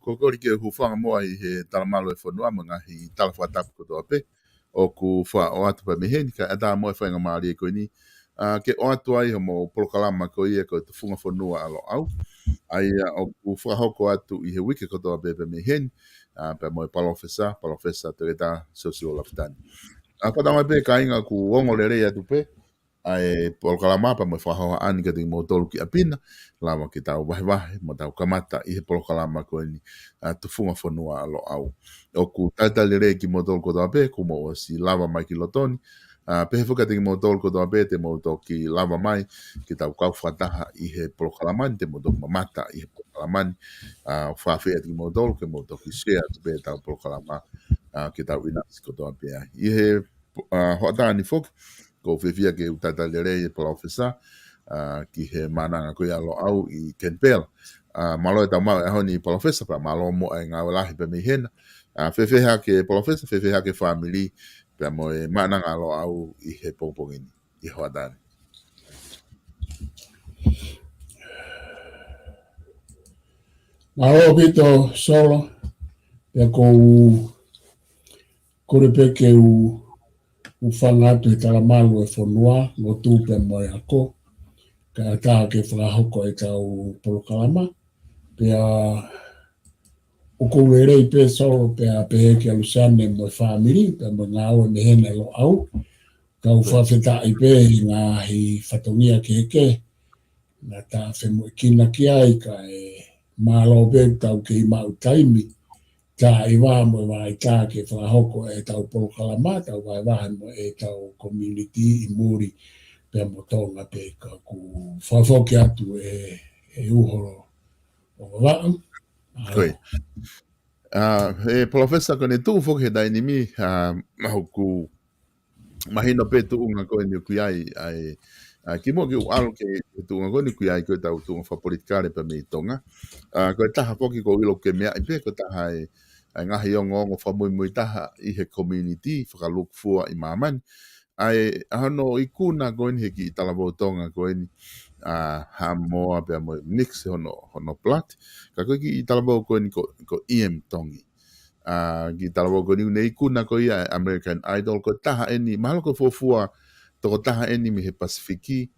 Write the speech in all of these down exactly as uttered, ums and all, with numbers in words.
Ko e kole ke u hūfanga muʻa ʻi he talamalu ʻo e fonua mo e ngaahi tala fakatapu kotoa pē ʻoku faʻa ʻoatu pē mei heni, kae ʻatā mo e faingamālie ko eni, ā, ke ʻoatu ai hoʻomou polokalama ko ia ko e Tufunga Fonua ʻa Loʻau. ʻA ia ʻoku fakahoko atu ʻi he uike kotoa pē pē mei heni, ā, pea mo e palōfesa, Palōfesa Toketā Siosiua Lafitani. Ā, fakatauange pē kāinga ʻoku ongo lelei atu pē ʻa e polokalama pea mo e fakahohaʻa ni kiate kimoutolu ki ʻapi na, lava ke tau vahevahe mo tau kamata ʻi he polokalama ko eni, ā, Tufunga Fonua ʻa Loʻau. ʻOku talitali lelei kimoutolu kotoa pē kuo mou ʻosi lava mai ki loto ni, ā, pehē foki kiate kimoutolu kotoa pē te mou toki lava mai ke tau kau fakataha ʻi he polokalama ni, te mou toki mamata ʻi he polokalama ni, ā, ʻoku fakaafeʻi atu kimoutolu ke mou toki share atu pē ʻetau polokalama, ā, ke tau ʻinasi kotoa pē ai. ʻI he ā, hoʻatā ni foki, ʻoku ou fiefia ke u talitali lelei e palōfesa, ā, ki he maʻananga ko ia ʻa Loʻau ʻi Kenipela. Ā, mālō e tau maʻu e ʻaho ni palōfesa, pea mālō muʻa e ngāue lahi pē mei hena. Ā, fēfē hake palōfesa, fēfē hake fāmili, pea mo e maʻananga ʻa Loʻau ʻi he pongipongi ni, ʻi he hoʻatā ni. Mālō ʻaupito Solo, pea ʻoku ou kole pē ke u hūfanga atu he talamalu ʻo e fonua, lotu pea mo e ako, kae ʻatā ke fakahoko ʻetau polokalama. Pea ʻoku ou lelei pē Solo, pea pehē kia Luseane mo e fāmili, pea mo e ngāue mei hena ʻi Loʻau. Kau fakafetaʻi pē ʻi he ngaahi fatongia kehekehe naʻa ta femoʻuekina ki ai, kae mālō pē tau kei maʻu taimi, tā ʻi vā mo e vā ʻi tā ke fakahoko ʻetau polokalama, tau vahevahe mo ʻetau community ʻi muli, pea mo Tonga pē. Ka ʻoku fakafoki atu e, e uho ʻo Vavaʻu. Mālō. Ā, e palōfesa, ko ʻene tuʻu foki he taimi ni, ā, ʻoku mahino pē tuʻunga ko eni ʻoku ʻi ai, ʻa e, ā, kimuʻa ke u ʻalu ki he tuʻunga ko eni ʻoku ʻi ai ko ʻetau tuʻunga fakapolitikale pē mei Tonga. Ā, ko e taha foki ʻoku ou ʻilo ʻoku ke meaʻi pē, ko e taha e, ʻa e ngaahi ongoongo fakamuimui taha ʻi he community, fakalūkufua ʻi māmani. ʻA e, ʻa hono ikuna ko eni he kiʻi talavou Tonga ko eni, ā, Haʻamoa pea mo e mix hono, hono blood. Ka ko e kiʻi talavou ko eni ko, ko ʻIemi Tongi. Ā, kiʻi talavou ko eni ʻoku ne ikuna ko ia ʻa e American Idol, ko e taha eni, mahalo ko e fuofua tokotaha eni mei he Pasifiki,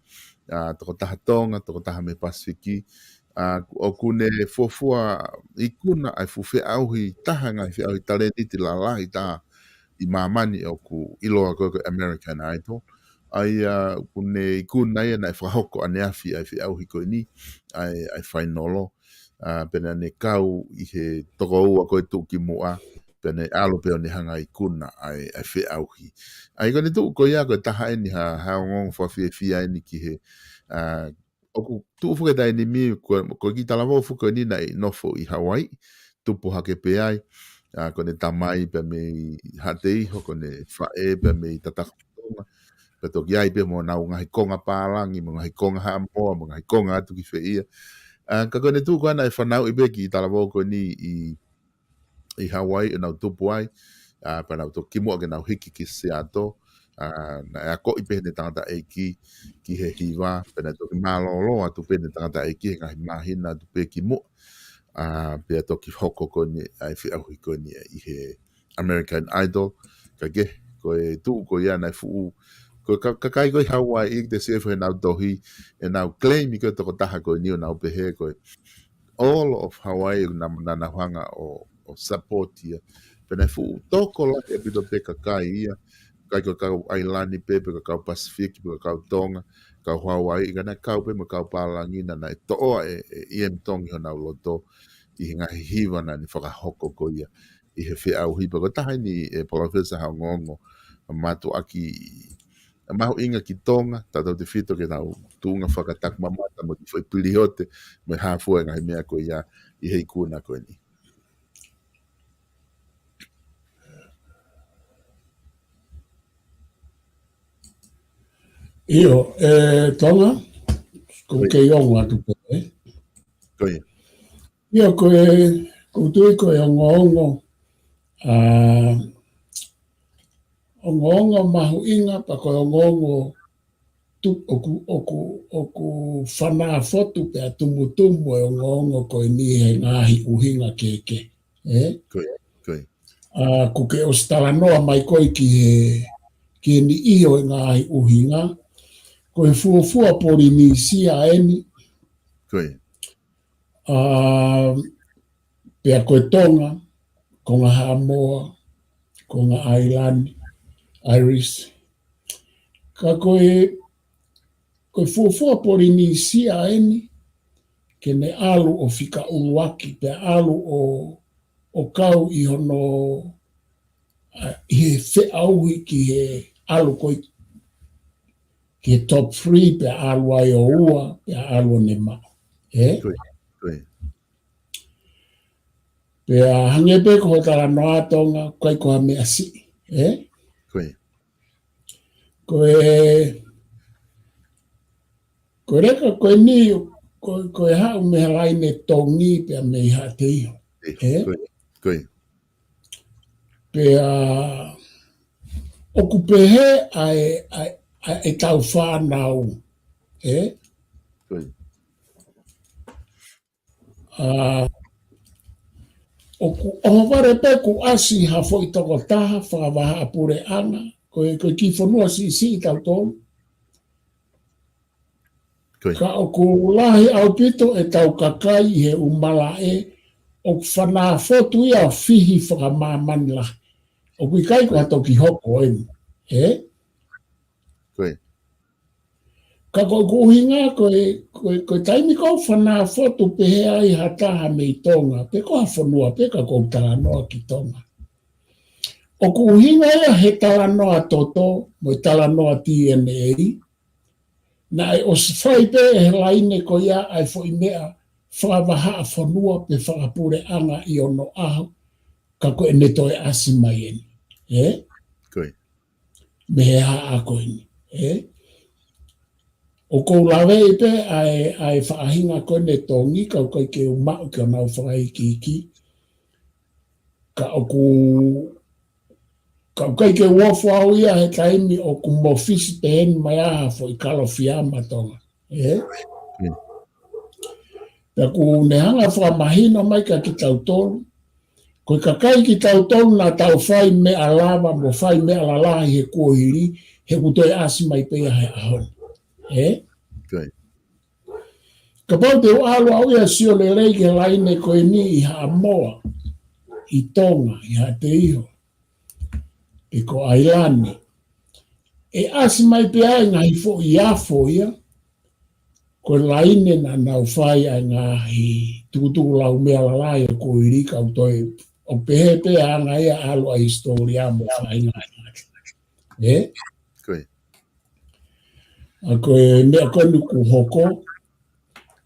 ā, tokotaha Tonga, tokotaha mei he Pasifiki, ā, ʻoku ne fuofua ikuna ʻa e fuʻu feʻauhi taha, ngaahi feʻauhi talēniti lalahi taha ʻi māmani ʻoku ʻiloa ko e, ko e American Idol. ʻA ia, ʻoku ne ikuna ia naʻe fakahoko ʻaneafi ʻa e feʻauhi ko eni, ʻa e, ʻa e fainolo. Ā, pea naʻa ne kau ʻi he toko ua ko ē tuʻukimuʻa, pea ne ʻalu pē ʻo ne hanga ʻo ikuna ʻa e, ʻa e feʻauhi. ʻA ia ko ʻene tuʻu ko ia ko e taha eni ha, ha ongoongo fakafiefia eni ki he, ā, ʻoku tuʻu foki he taimi ni, ko, ko e kiʻi talavou foki ko eni naʻe nofo ʻi Hawaiʻi, tupu hake pē ai, ā, ko ʻene tamai pē mei Haʻateiho, ko ʻene faʻē pē mei Tatakatonga, pea toki ʻi ai pē mo ʻenau ngaahi konga pālangi, mo e ngaahi konga Haʻamoa, mo e ngaahi konga atu ki fē ia. Ā, ka ko ʻene tuʻu ko ia naʻe fanauʻi pē kiʻi talavou ko eni ʻi ʻi Hawaiʻi ʻo nau tupu ai, ā, pea nau toki kimuʻa ke nau hiki ki Seattle, ā, naʻe akoʻi pē heʻene tangataʻeiki ki he hiva, pea naʻe toki mālōlō atu pē heʻene tangataʻeiki he ngaahi māhina atu pē kimuʻa, ā, pea toki hoko ko eni ʻa e feʻauhi ko eni ʻi he American Idol, ka ke, ko e tuʻu ko ia naʻe fuʻu, ko e ka-, kakai ko ē ʻi Hawaiʻi, te sio he nau tohi, ʻenau claim ko e tokotaha ko eni ʻo nau pehē ko e all of Hawaii naʻa, naʻa nau hanga ʻo, ʻo support ia. Pea naʻe fuʻu tokolahi ʻaupito pē kakai ia, kakai ko e kau ʻAilani pē, pe ko e kau Pasifiki, pe ko e kau Tonga, kau Hawaiʻi, ka naʻe kau pē mo e kau pālangi naʻa, naʻe toʻo ʻe, ʻe ʻIemi Tongi honau loto ʻi he ngaahi hiva naʻa ne fakahoko ko ia ʻi he feʻauhi. Pea ko e taha eni e palōfesa ha ongoongo mātuʻaki mahuʻinga ki Tonga, tautautefito ki heʻetau tuʻunga fakataku mamata mo e kiʻi foʻi piliote, mo e hā fua e ngaahi meʻa ko ia ʻi he ikuna ko eni. ʻIo, e Tonga, ʻoku ou kei ongo atu pē, ē? Ko ia. ʻIo, ko e, ʻoku ou tui ko e ongoongo, ā, ongoongo mahuʻinga, pea ko e ongoongo tu-, ʻoku, ʻoku, ʻoku fanāfotu pea tumutumu e ongoongo ko eni he ngaahi ʻuhinga kehekehe. Ē? Ko ia, ko ia. ʻA, ʻoku ke ʻosi talanoa mai koe ki he, ki he niʻihi ʻo e ngaahi ʻuhinga. Ko e fuofua Polinisia eni. Ko ia. ʻA, pea ko e Tonga, Konga Haʻamoa, Konga ʻAilani, ʻAilisi. Ka ko e, ko e fuofua Polinisia eni, ke ne ʻalu ʻo fika ʻuluaki, pea ʻalu ʻo, ʻo kau ʻi hono, ʻa, ʻi he feʻauhi ki he ʻalu ko ē, ki he top three, pea ʻalu ai ʻo ua, pea ʻalu ʻo ne maʻu. Ē? Ko ia, ko ia. Pea hangē pē ko hoʻo talanoa Tonga, ʻikai ko ha meʻa siʻi, ē? Ko ia. Ko e, ko e leka ko eni, ko, ko e haʻu mei he laine Tongi pea mei Haʻateiho, ē? Ko ia, ko ia. Pea ʻoku pehē ʻa e, ʻa e, ʻa ʻetau fānau, ē? Ko ia. ʻA, ʻoku ʻohovale pē kuo ʻasi ha foʻi tokotaha fakavahaʻapuleʻanga, ko e, ko e kiʻi fonua siʻisiʻi tautolu. Ko ia. Ka ʻoku lahi ʻaupito ʻetau kakai ʻi he ʻū malaʻe, ʻoku fanāfotu ia ʻo fihi fakamāmani lahi. ʻOku ʻikai ko ha toki hoko eni, ē? Ko ia. Ka ko ʻeku ʻuhinga ko e, ko e, ko e taimi ko ē ʻoku fanāfotu pehē ai ha taha mei Tonga, pe ko ha fonua pē ka ʻoku ou talanoa ki Tonga. ʻOku ʻuhinga ia he talanoa toto, mo e talanoa T N A, naʻe ʻosi fai pē ʻe he laine ko ia ʻa e foʻi meʻa fakavahaʻafonua pe fakapuleʻanga ʻi onoʻaho, ka ko ʻene toe ʻasi mai eni. Ē? Ko ia. Mei he haʻa ko eni. Ē? ʻOku ou laveʻi pē ʻa e, ʻa e faʻahinga ko eni Tongi, ka ʻoku ʻikai ke u maʻu ki honau fakaikiiki. Ka ʻoku, ka ʻoku ʻikai ke u ofo au ia he taimi ʻoku mōfisi pehē ni mai ai ha foʻi kalofiama Tonga. Ē? Mm. Pea ʻoku ne hanga fakamahino mai kia kitautolu. Ko e kakai kitautolu naʻa tau fai meʻa lava mo fai meʻa lalahi he kuohili, he ʻoku toe ʻasi mai pē ia he ʻaho ni. Ē? Ko ia. Kapau te u ʻalu au ia ʻo sio lelei ki he laine ko eni ʻi Haʻamoa, ʻi Tonga, ʻi Haʻateiho, pe ko ʻAilani. ʻE ʻasi mai pē ʻa e ngaahi foʻi afo ia, ko e laine naʻa nau fai ʻa e ngaahi tukutuku lau meʻa lalahi ʻo e kuohili ka ʻoku toe, ʻoku pehē pē ʻa e anga ia ʻalu ʻa e hisitōlia mo e faʻahinga. Ē? Ko ia. ʻA ko e meʻa ko eni kuo hoko,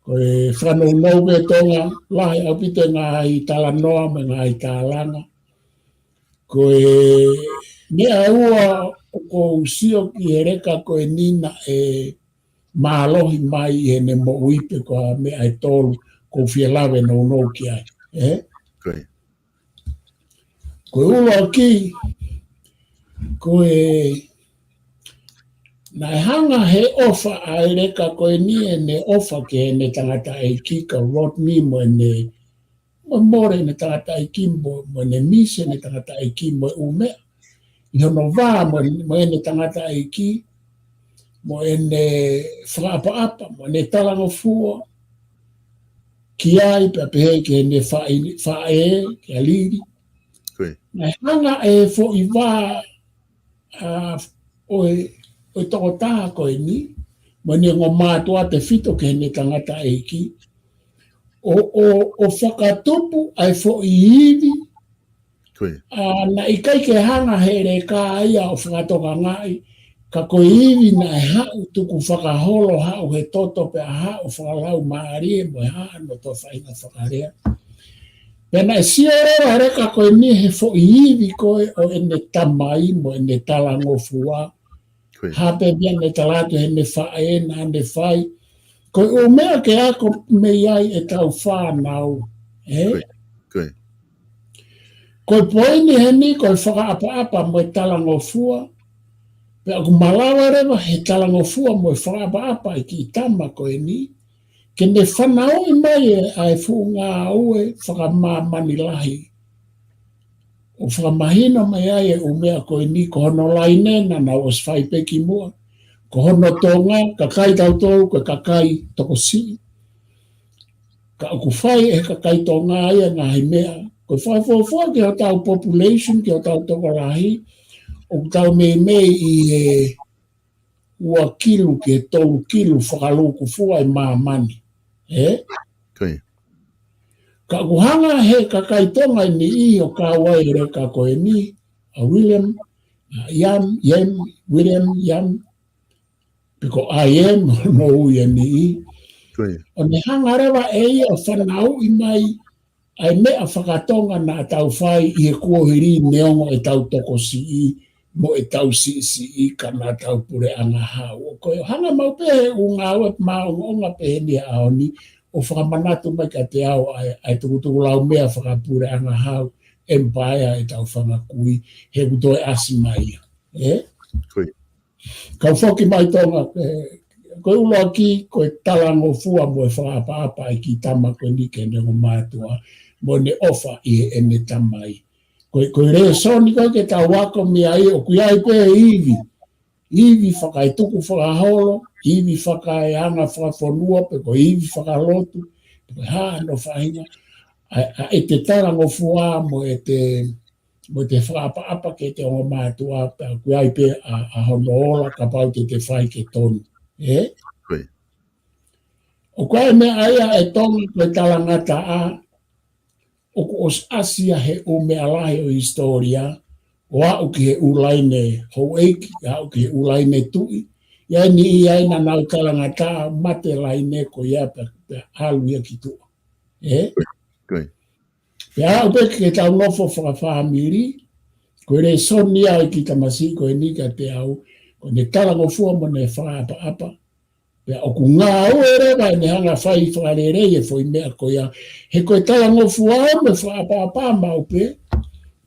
ko e fakanounou pē Tonga, lahi ʻaupito e ngaahi talanoa mo e ngaahi tālanga. Ko e meʻa ʻe ua ʻoku ou sio ki he leka ko eni naʻe mālohi mai ʻi heʻene moʻui pe ko e meʻa ʻe tolu ʻoku ou fie lave nounou ki ai. Ē? Ko ia. Ko e ʻuluaki, ko e naʻe hanga he ʻofa ʻa e leka ko eni ʻene ʻofa ki heʻene tangataʻeiki ko Rodney mo ʻene, mo mole ʻene tangataʻeiki mo, mo ʻene misi ʻene tangataʻeiki mo e ʻū meʻa. ʻI hono vā mo, mo ʻene tangataʻeiki, mo ʻene fakaʻapaʻapa, mo ʻene talangofua, ki ai pea pehē ki heʻene faʻe, faʻē, kia Lili. Ko ia. Naʻe hanga ʻe he foʻi vā, ʻa, ʻo e, ʻo e tokotaha ko eni, mo ʻene ongo mātuʻa tefito ki heʻene tangataʻeiki, ʻo, ʻo, ʻo fakatupu ʻa e foʻi ivi, Ko ia. ʻA, naʻe ʻikai ke hanga he leka ia ʻo fakatokangaʻi, ka ko e ivi naʻe haʻu tukufakaholo, haʻu he toto pea haʻu fakalaumālie mo e hā hano toe faʻahinga fakalea. Pea naʻe sio leva he leka ko eni he foʻi ivi ko ē ʻo ʻene tamai mo ʻene talangofua. Ko ia. Hā pē meʻa naʻe tala atu heʻene faʻē naʻa ne fai. Ko e ʻū meʻa ke ako mei ai ʻetau fānau. Ē? Ko ia. Ko ia. Ko e poini heni, ko e fakaʻapaʻapa mo e talangofua. Pea ʻoku malava leva he talangofua mo e fakaʻapaʻapa ʻa e kiʻi tama ko eni, ke ne fanauʻi mai ʻa e fuʻu ngāue fakamāmani lahi ʻo fakamahino mai ai e ʻū meʻa ko eni, ko hono laine naʻa nau ʻosi fai pē kimuʻa, ko hono tonga, kakai tautolu ko e kakai tokosiʻi. Ka ʻoku fai ʻe he kakai Tonga ia e ngaahi meʻa. Ko e fakafuofua ki hotau population, ki hotau tokolahi, ʻoku tau meimei ʻi he ua kilu ki he tolu kilu fakalūkufua ʻi māmani. Ē? Ka ʻoku hanga he kakai Tonga ʻe niʻihi ʻo kau ai e leka ko eni, ʻa William, ʻa Iam, Iam, William, Iam, pe ko I M, hono ui ʻe niʻihi. ʻO ne hanga leva ʻe ia ʻo fanauʻi mai ʻa e meʻa fakatonga naʻa tau fai ʻi he kuohili neongo ʻetau tokosiʻi mo ʻetau siʻisiʻi ka naʻa tau puleʻanga hau. ʻOku ou hanga maʻu pē he ʻū ngāue maʻongoʻonga pehē ni he ʻaho ni ʻo fakamanatu mai kiate au ʻa e, ʻa e tukutuku laumea fakapuleʻanga hau, empire ʻetau fanga kui, he ʻoku toe ʻasi mai ia. Ē? Kau foki mai Tonga, ē, ko e ʻuluaki, ko e talangofua mo e fakaʻapaʻapa ʻa e kiʻi tama ko eni ki heʻene ongo mātuʻa, mo ʻene ʻofa ʻi heʻene tamai. Ko e, ko e lēsoni ko ē ke tau ako mei ai, ʻoku ʻi ai pē ivi, ivi fakaetuku fakaholo, ivi fakaeanga fakafonua, pe ko e ivi fakalotu, pe ko e hā hano faʻahinga, ʻa, ʻa ʻete talangofua mo ʻete mo ʻete fakaʻapaʻapa ki heʻete ongo mātuʻa, pea ʻoku ʻi ai pē ʻa, ʻa hono ola kapau te te fai ke tonu. Ē? ʻOku ʻi ai e meʻa ia ʻe Tonga ko e talangataʻa, ʻoku ʻosi ʻasi ia he ʻū meʻa lahi ʻo e hisitōlia, ʻo aʻu ki he ʻū laine houʻeiki, aʻu ki he ʻū laine tuʻi, ʻi ai e niʻihi ia naʻa nau talangataʻa, mate laine ko ia pea, pea ʻalu ia ki tuʻa. Ē? Pea aʻu pē ke tau nofo fakafāmili, ko e lēsoni ia ʻa e kiʻi tamasiʻi ko eni kiate au, ko ʻene talangofua mo ʻene fakaʻapaʻapa. Pea ʻoku ngāue leva ʻene hanga fai fakalelei e foʻi meʻa ko ia. He ko e talangofua mo e fakaʻapaʻapa maʻu pē,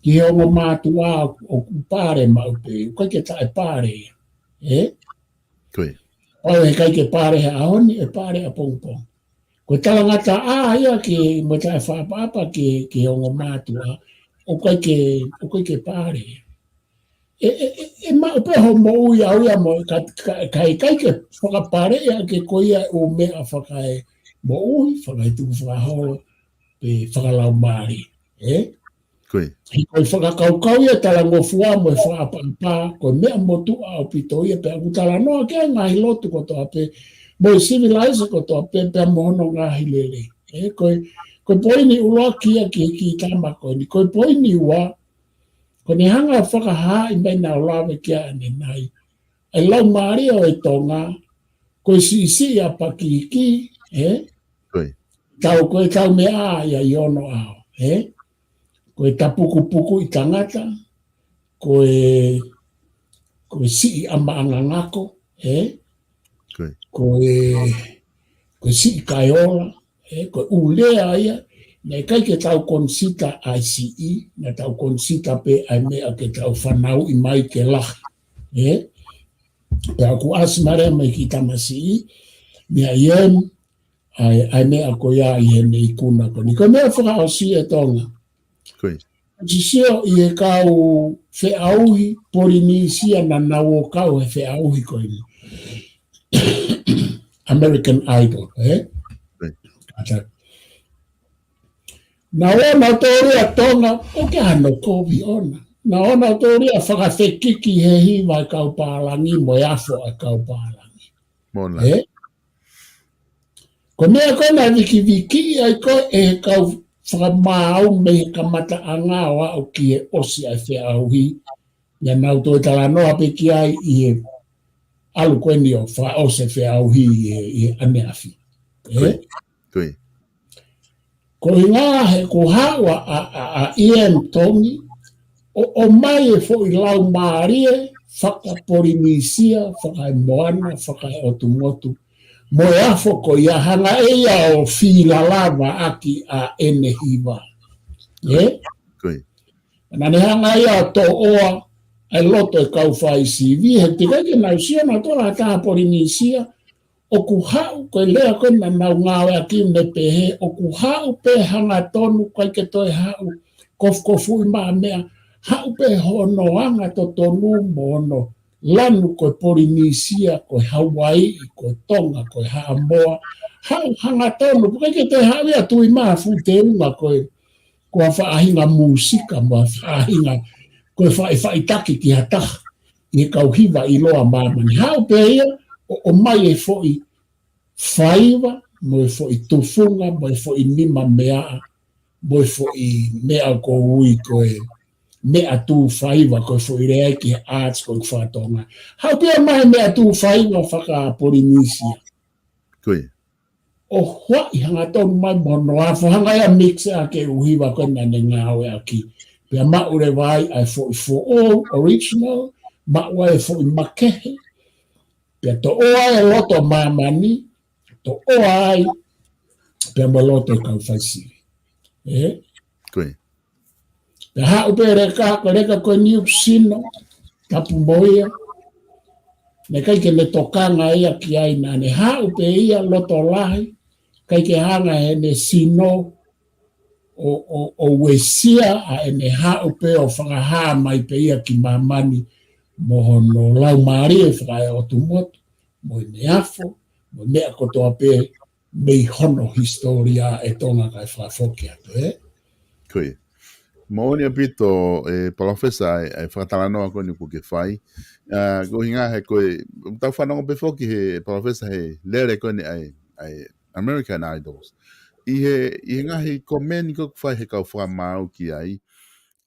ki he ongo mātuʻa ʻoku pale maʻu pē, ʻoku ʻikai ke taʻepale ia. Ē? Pau he ʻikai ke pale he ʻaho ni, ʻe pale ʻapongipongi. Ko e talangataʻa ia ke mo e taʻefakaʻapaʻapa ki, ki he ongo mātuʻa, ʻoku ʻikai ke, ʻoku ʻikai ke pale. ʻE, ʻe, ʻe, ʻe maʻu pē hoʻo moʻui ʻaʻau ia mo, ka, ka, ka ʻikai ke fakapale ia ke ko ia ʻū meʻa fakaemoʻui, fakaetuku fakaholo, pe fakalaumālie. Ē? He ko e fakakaukau ia talangofua mo e fakaʻapaʻapa, ko e meʻa motuʻa ʻaupito ia pea ʻoku talanoa ki ai e ngaahi lotu kotoa pē, mo e civilization kotoa pē, pea mo hono ngaahi lelei. Ē, ko e, ko e poini ʻuluaki ia ki he kiʻi tama ko eni. Ko e poini ua, ko ʻene hanga fakahaaʻi mai naʻa ku lave ki ai ʻanenai, ʻa e laumālie ʻo e Tonga, ko e siʻisiʻi ʻa Pakiki, ē? Tau ko e tau meʻa ia ʻi onoʻaho, ē? Ko e tapukupuku ʻi tangata, ko e, ko e siʻi ʻa maʻanga ngako, ē? Ko e, ko e siʻi kaeola, ē? Ko e ʻū lea ia, naʻe ʻikai ke tau konisita ʻa e siʻi, naʻa tau konisita pē ʻa e meʻa ke tau fanauʻi mai ke lahi, ē? Pea ʻoku ʻasi mai leva mai kiʻi tamasiʻi, meʻa ia, ʻa e, ʻa e meʻa ko ia ʻi heʻene ikuna ko eni. Ko e meʻa fakaʻosi ʻe Tonga. Sisio ʻi he kau feʻauhi Polinisia naʻa nau ō kau he feʻauhi ko eni. American Idol, ē? Naʻa nau ō nautolu ia Tonga, ʻoku ʻikai hano kovi ʻona. Naʻa nau ō nautolu ia fakafekiki he hiva ʻa e kau pālangi, mo e afo ʻa e kau pālangi. Ē? Ko e meʻa ko ē naʻe vikiviki ai ko ē ʻe he kau fakamaau mei he kamataʻanga ʻo aʻu ki he ʻosi ʻa e feʻauhi. Naʻa nau toe talanoa pē ki ai ʻi he ʻalu ko eni ʻo fakaʻosi e feʻauhi ʻi he, ʻi he ʻaneafi. Ē? Ko e ʻuhinga he kuo haʻu ʻa, ʻa, ʻa, ʻa Ian Tongi, ʻo, ʻomai e foʻi laumālie fakapolinisia, fakaemoana, fakaeʻotumotu, mo e afo ko ia hanga ʻe ia ʻo fīlalava ʻaki ʻa ʻene hiva. Ē? Naʻa ne hanga ia ʻo toʻoa ʻa e loto e kau fai sivi, he teʻeki ai ke nau sio nautolu ʻa e taha Polinisia, ʻoku haʻu, ko e lea ko ē naʻa nau ngāueʻaki ʻo ne pehē, ʻoku haʻu pē hangatonu, ʻikai ke toe haʻu kofukofuʻi maʻa meʻa, haʻu pē hono anga totonu mo hono lanu ko e Polinisia, ko e Hauaiʻi, ko e Tonga, ko e Haʻamoa, haʻu hangatonu, ʻikai ke toe haʻu ia tui maʻa fuʻu teunga ko e, ko ha faʻahinga mūsika, mo ha faʻahinga, ko e faʻifaʻitaki ki ha taha, ʻi he kau hiva ʻiloa ʻa māmani. Haʻu pē ia, ʻo, ʻomai e foʻi faiva, mo e foʻi tufunga, mo e foʻi nima meaʻa, mo e foʻi meʻa ʻoku ui ko e meʻatū faiva, ko e foʻi lea ki he arts ko e faka-Tonga. Haʻu pē ia ʻomai e meʻatū faiva faka-Polinisia. Ko ia. ʻO huaʻi hangatonu mai mo hono afo, hanga ia ʻo mix ʻaki e ʻū hiva ko ē naʻa ne ngāueʻaki. Pea maʻu leva ai ʻa e foʻi foʻou, original, maʻu ai e foʻi makehe, pea toʻo ai e loto ʻo māmani, toʻo ai, pea mo e loto e kau fai sivi. Ē? Ko ia. Pea haʻu pē e leka, ko e leka ko eni ʻoku sino, tapu mo ia. Naʻe ʻikai ke ne tokanga ia ki ai, naʻa ne haʻu pē ia loto lahi, ʻikai ke hanga ʻe heʻene sino ʻo, ʻo, ʻo uesia, ʻa ʻene haʻu pē ʻo fakahā mai pē ia ki māmani, mo hono laumālie fakaeʻotumotu, mo ʻene afo, mo e meʻa kotoa pē mei hono hisitōlia e Tonga kae fakafoki atu, ē? Ko ia. Moʻoni ʻaupito, ē, Palōfesa, ʻa e, ʻa e fakatalanoa ko eni ʻoku ke fai. ʻA, ko e ʻuhinga he ko e, tau fanongo pē foki he Palōfesa he lele ko eni ʻa e, ʻa e American Idols. ʻI he, ʻi he ngaahi komeni ko ē ʻoku fai he kau fakamaau ki ai,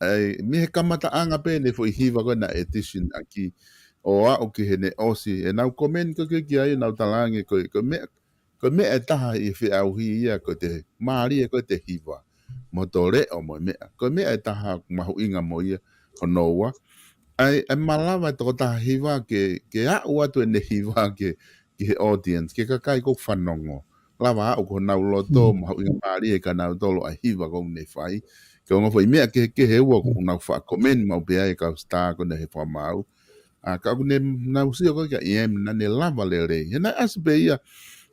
ʻa e, mei he kamataʻanga pē ʻene foʻi hiva ko ē naʻe audition ʻaki, ʻo aʻu ki heʻene ʻosi, ʻenau komeni ko ē ki ai, ʻenau talaange ko e, ko e meʻa, ko e meʻa ʻe taha ʻi he feʻauhi ia ko e mālie ko ē ʻete hiva, mo hoto leʻo mo e meʻa. Ko e meʻa ʻe taha mahuʻinga mo ia. Hono ua, ʻa e, ʻa e malava e tokotaha hiva ke, ke aʻu atu ʻene hiva ke, ki he audience, ki he kakai ʻoku fanongo. Lava aʻu ki honau loto, mahuʻinga mālie kia nautolu ʻa e hiva ʻoku ne fai. Ko e ongo foʻi meʻa kehekehe ua ʻoku nau faʻa komeni maʻu pē ai e kau star ko eni he fakamaau. ʻA, ka ʻoku ne nau sio ko ē kia ʻIem naʻa ne lava lelei. He naʻe ʻasi pē ia,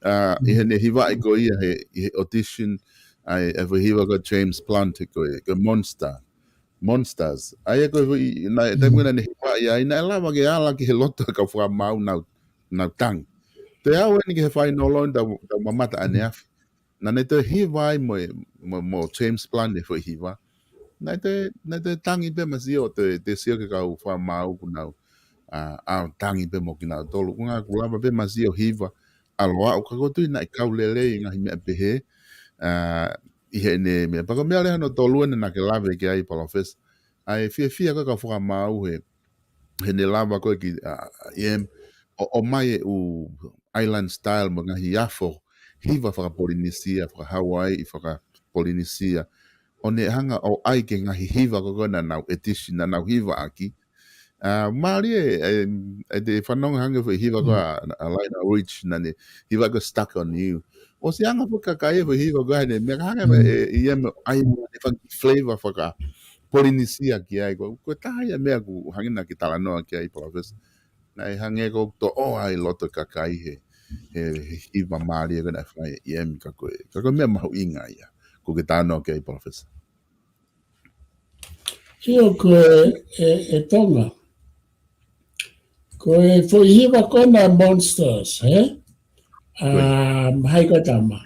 ʻa, ʻi heʻene hivaʻi ko ia he, ʻi he audition, ʻa e, ʻa e foʻi hiva ko James Blunt ko e, ko e Monster. Monsters. ʻA ia ko e foʻi, naʻe, taimi naʻa ne hivaʻi ai, naʻe lava ke ala ki he loto e kau fakamaau nau, nau tangi. Toe aʻu eni ki he fainolo ni tau, tau mamata ʻaneafi. Naʻa ne toe hiva ai mo, mo, mo James Blunt e foʻi hiva. Naʻe toe, naʻe toe tangi pē Masio, toe, toe sio ki he kau fakamaau ʻoku nau, ʻa, ʻa tangi pē mo kinautolu. ʻOku ngā ʻoku lava pē Masio hiva, ʻalu ʻo aʻu ka ʻoku ou tui naʻe kau lelei e ngaahi meʻa pehē, ʻa, ʻi heʻene meʻa. Pea ko e meʻa leva hono tolu eni naʻa ke lave ki ai Palōfesa. ʻA e fiefia ko ē kau fakamaau he, heʻene lava ko ē ki, ʻa, ʻIem, ʻo, ʻomai e ʻū island style mo e ngaahi afo, hiva faka-Polinisia, faka-Hauaiʻi, faka-Polinisia. ʻO ne hanga ʻo ʻai ki he ngaahi hiva ko ē naʻa nau audition, naʻa nau hiva ʻaki. ʻA, mālie, ʻe, ʻe, ʻe te fanongo hangē foʻi hiva ko ē ʻa, ʻa Lionel Richie naʻa ne hiva ko e Stuck on You. ʻOsi anga foki kakai e foʻi hiva ko ē ʻa ʻene, meʻa hangē ʻe, ʻe, ʻIem ʻai mo ne fanga flavor faka-Polinisia ki ai. Ko, ko e taha ia meʻa ʻoku hangē naʻa ke talanoa ki ai Palōfesa. Naʻe hangē ʻoku toʻo ai loto kakai he, he, he hiva mālie ko ē naʻe fai ʻe ʻIem ka ko e, ka ko e meʻa mahuʻinga ia. ʻOku ke talanoa ki ai Palōfesa. ʻIo ko e, e, e Tonga. Ko e foʻi hiva ko ena Monsters, he? Um, hai ko e tama.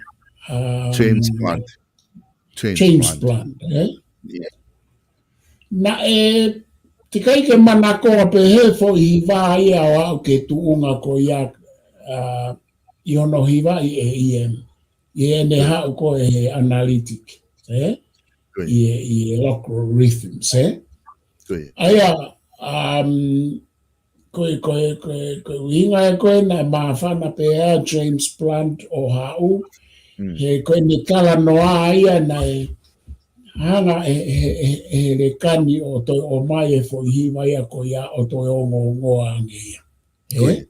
Um, James Blunt. James Blunt, he? Naʻe, teʻeki ai ke manakoa pē he foʻi hiva ia ʻo aʻu ki he tuʻunga ko ia, ʻa, ʻi hono hivaʻi ʻe ʻIem. ʻI heʻene haʻu ko ē he analytic, he? ʻI he, ʻi he logarithm, he? ʻA ia, um, ko e, ko e, ko e, ko e ʻuhinga ē ko ē naʻe māfana pē ʻa James Blunt ʻo haʻu, he ko ʻene talanoa ia naʻe hanga ʻe, ʻe, ʻe, ʻe he lekani ʻo toe ʻomai e foʻi hiva ia ko ia ʻo toe ongoongoa ange ia. He?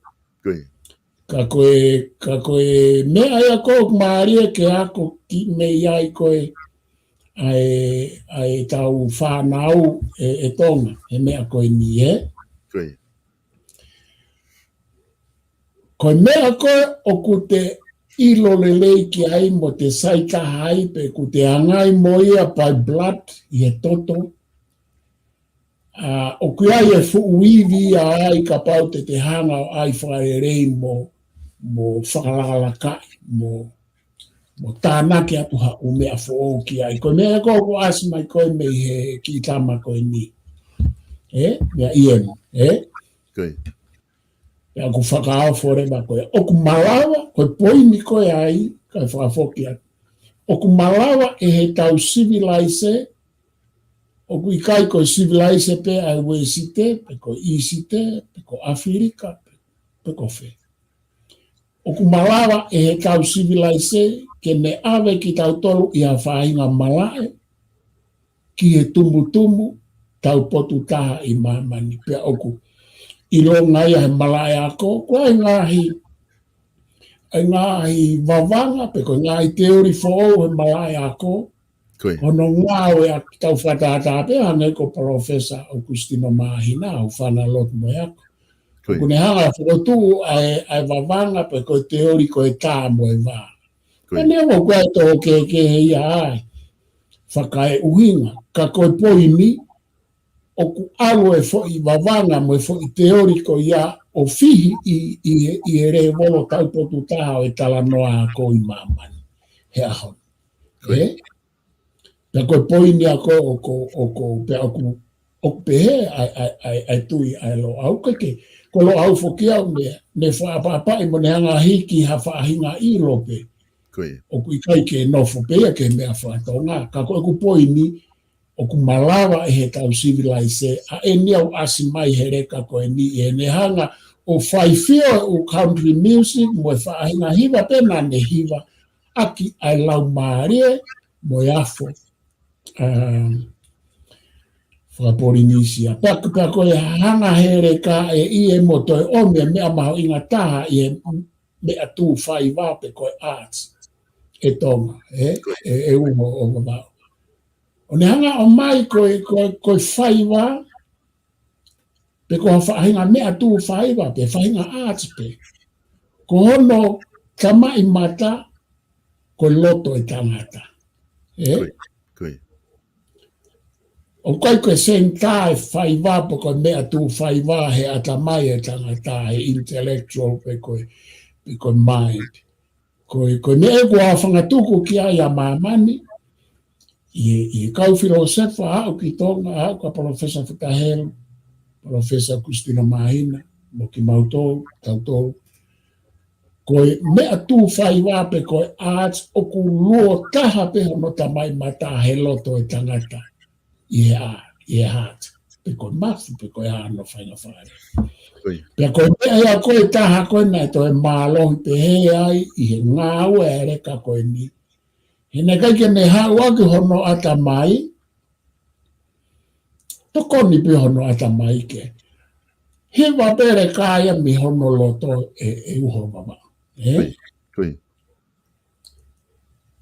Ka ko e, ka ko e meʻa ia ʻoku mālie ke ako ki mei ai ko ē ʻa e, ʻa e tau fānau ē, ē Tonga, he meʻa ko eni, he? Ko e meʻa ko ē ʻoku te ʻilo lelei ki ai mo te sai taha ai pe ʻoku te ʻangai mo ia by blood ʻi he toto. ʻA, ʻoku ʻi ai e fuʻu ivi ia ai kapau te te hanga ʻo ʻai fakalelei mo, mo fakalakalakaʻi, mo, mo tānaki atu ha ʻū meʻa foʻou ki ai. Ko e meʻa ko ē ʻoku ʻasi mai ko ē mei he kiʻi tama ko eni. Ē? Meʻa ʻi eni. Ē? Ko ia. Pea ʻoku fakaofo leva ko ē. ʻOku malava, ko e poini ko ē ai, kae fakafoki atu. ʻOku malava ʻe heʻetau sivilaise, ʻoku ʻikai ko e sivilaise pē ʻa e Uēsite, pe ko ʻIsite, pe ko ʻAfilika, pe, pe ko fē. ʻOku malava ʻe heʻetau sivilaise ke ne ʻave kitautolu ʻi ha faʻahinga malaʻe, ki he tumutumu taupotu taha ʻi māmani. Pea ʻoku ʻilonga ia he malaʻe ako, ko e ngaahi, e ngaahi vavanga, pe ko e ngaahi teoli foʻou he malaʻe ako, Ko ia. Ko hono ngāueʻaki tau fakatātā pē hangē ko Palōfesa ʻOkusitino Māhina, ʻoku fana lotu mo e ako. Ko ia. ʻOku ne hanga ʻo fokotuʻu ʻa e, ʻa e vavanga pe ko e teoli ko e tā mo e vā. Ko ia. Pea neongo ko e tō kehekehe ia ai. Fakaeʻuhinga, ka ko e poini, ʻoku ʻalu e foʻi vavanga mo e foʻi teoli ko ia ʻo fihi ʻi, ʻi, ʻi he lēvolo taupotu taha ʻo e talanoa ako ʻi māmani. He ʻaho ni. Ko ia. Ē? Pea ko e poini ia ko ē ʻoku, ʻoku, pea ʻoku, ʻoku pehē ʻa e, ʻa e, ʻa e, ʻa e tui ʻa e Loʻau ke ke. Ko e Loʻau foki ia ʻoku ne, ne fakaʻapaʻapaʻi mo ne hanga ʻo hiki ha faʻahinga ʻilo pē. Ko ia. ʻOku ʻikai ke nofo pē ia ki he meʻa faka-Tonga. Ka ko ʻeku poini, ʻoku malava ʻe heʻetau sivilaise, ʻa eni ia ʻoku ʻasi mai he leka ko eni ʻi heʻene hanga ʻo faifio e ʻū country music mo e faʻahinga hiva pē naʻa ne hiva ʻaki ʻa e laumālie mo e afo, um, faka-Polinisia. Pea, pea ko e hanga he leka ʻe ʻi he mo toe ʻomi e meʻa mahuʻinga taha ʻi he meʻa tū faiva pe ko e arts ʻe Tonga, ē? ʻE, ʻe uho ʻo Vavaʻu. ʻO ne hanga ʻo ʻomai ko e, ko e, ko e faiva, pe ko ha faʻahinga meʻa tū faiva, pe faʻahinga arts pē. Ko hono tamaʻimata, ko e loto e tangata. Ē? Ko ia, ko ia. ʻOku ʻikai ko e senitā e faiva pe ko e meʻa tū faiva he ʻatamai e tangata, he intellectual pe ko e, pe ko e mind. Ko e, ko e meʻa ʻoku ou fangatuku ki ai ʻa māmani, ʻi he, ʻi he kau filōsefa aʻu ki Tonga, aʻu kia Palōfesa Futa Helu, Palōfesa ʻOkusitino Māhina, mo kimautolu, tautolu. Ko e meʻa tū faiva pe ko e arts ʻoku luo taha pē hono tamaʻimata he loto e tangata ʻi he a, ʻi he heart. Pe ko e mafi, pe ko e hā hono fainga fale. Ko ia. Pea ko e meʻa ia ko e taha ko ē naʻe toe mālohi pehē ai ʻi he ngāue e leka ko eni. He naʻe ʻikai ke ne haʻu ʻaki hono ʻatamai, tokoni pē hono ʻatamai ke hiva pē leka ia mei hono loto ʻe, ʻe uho Vavaʻu. Ē? Ko ia, ko ia.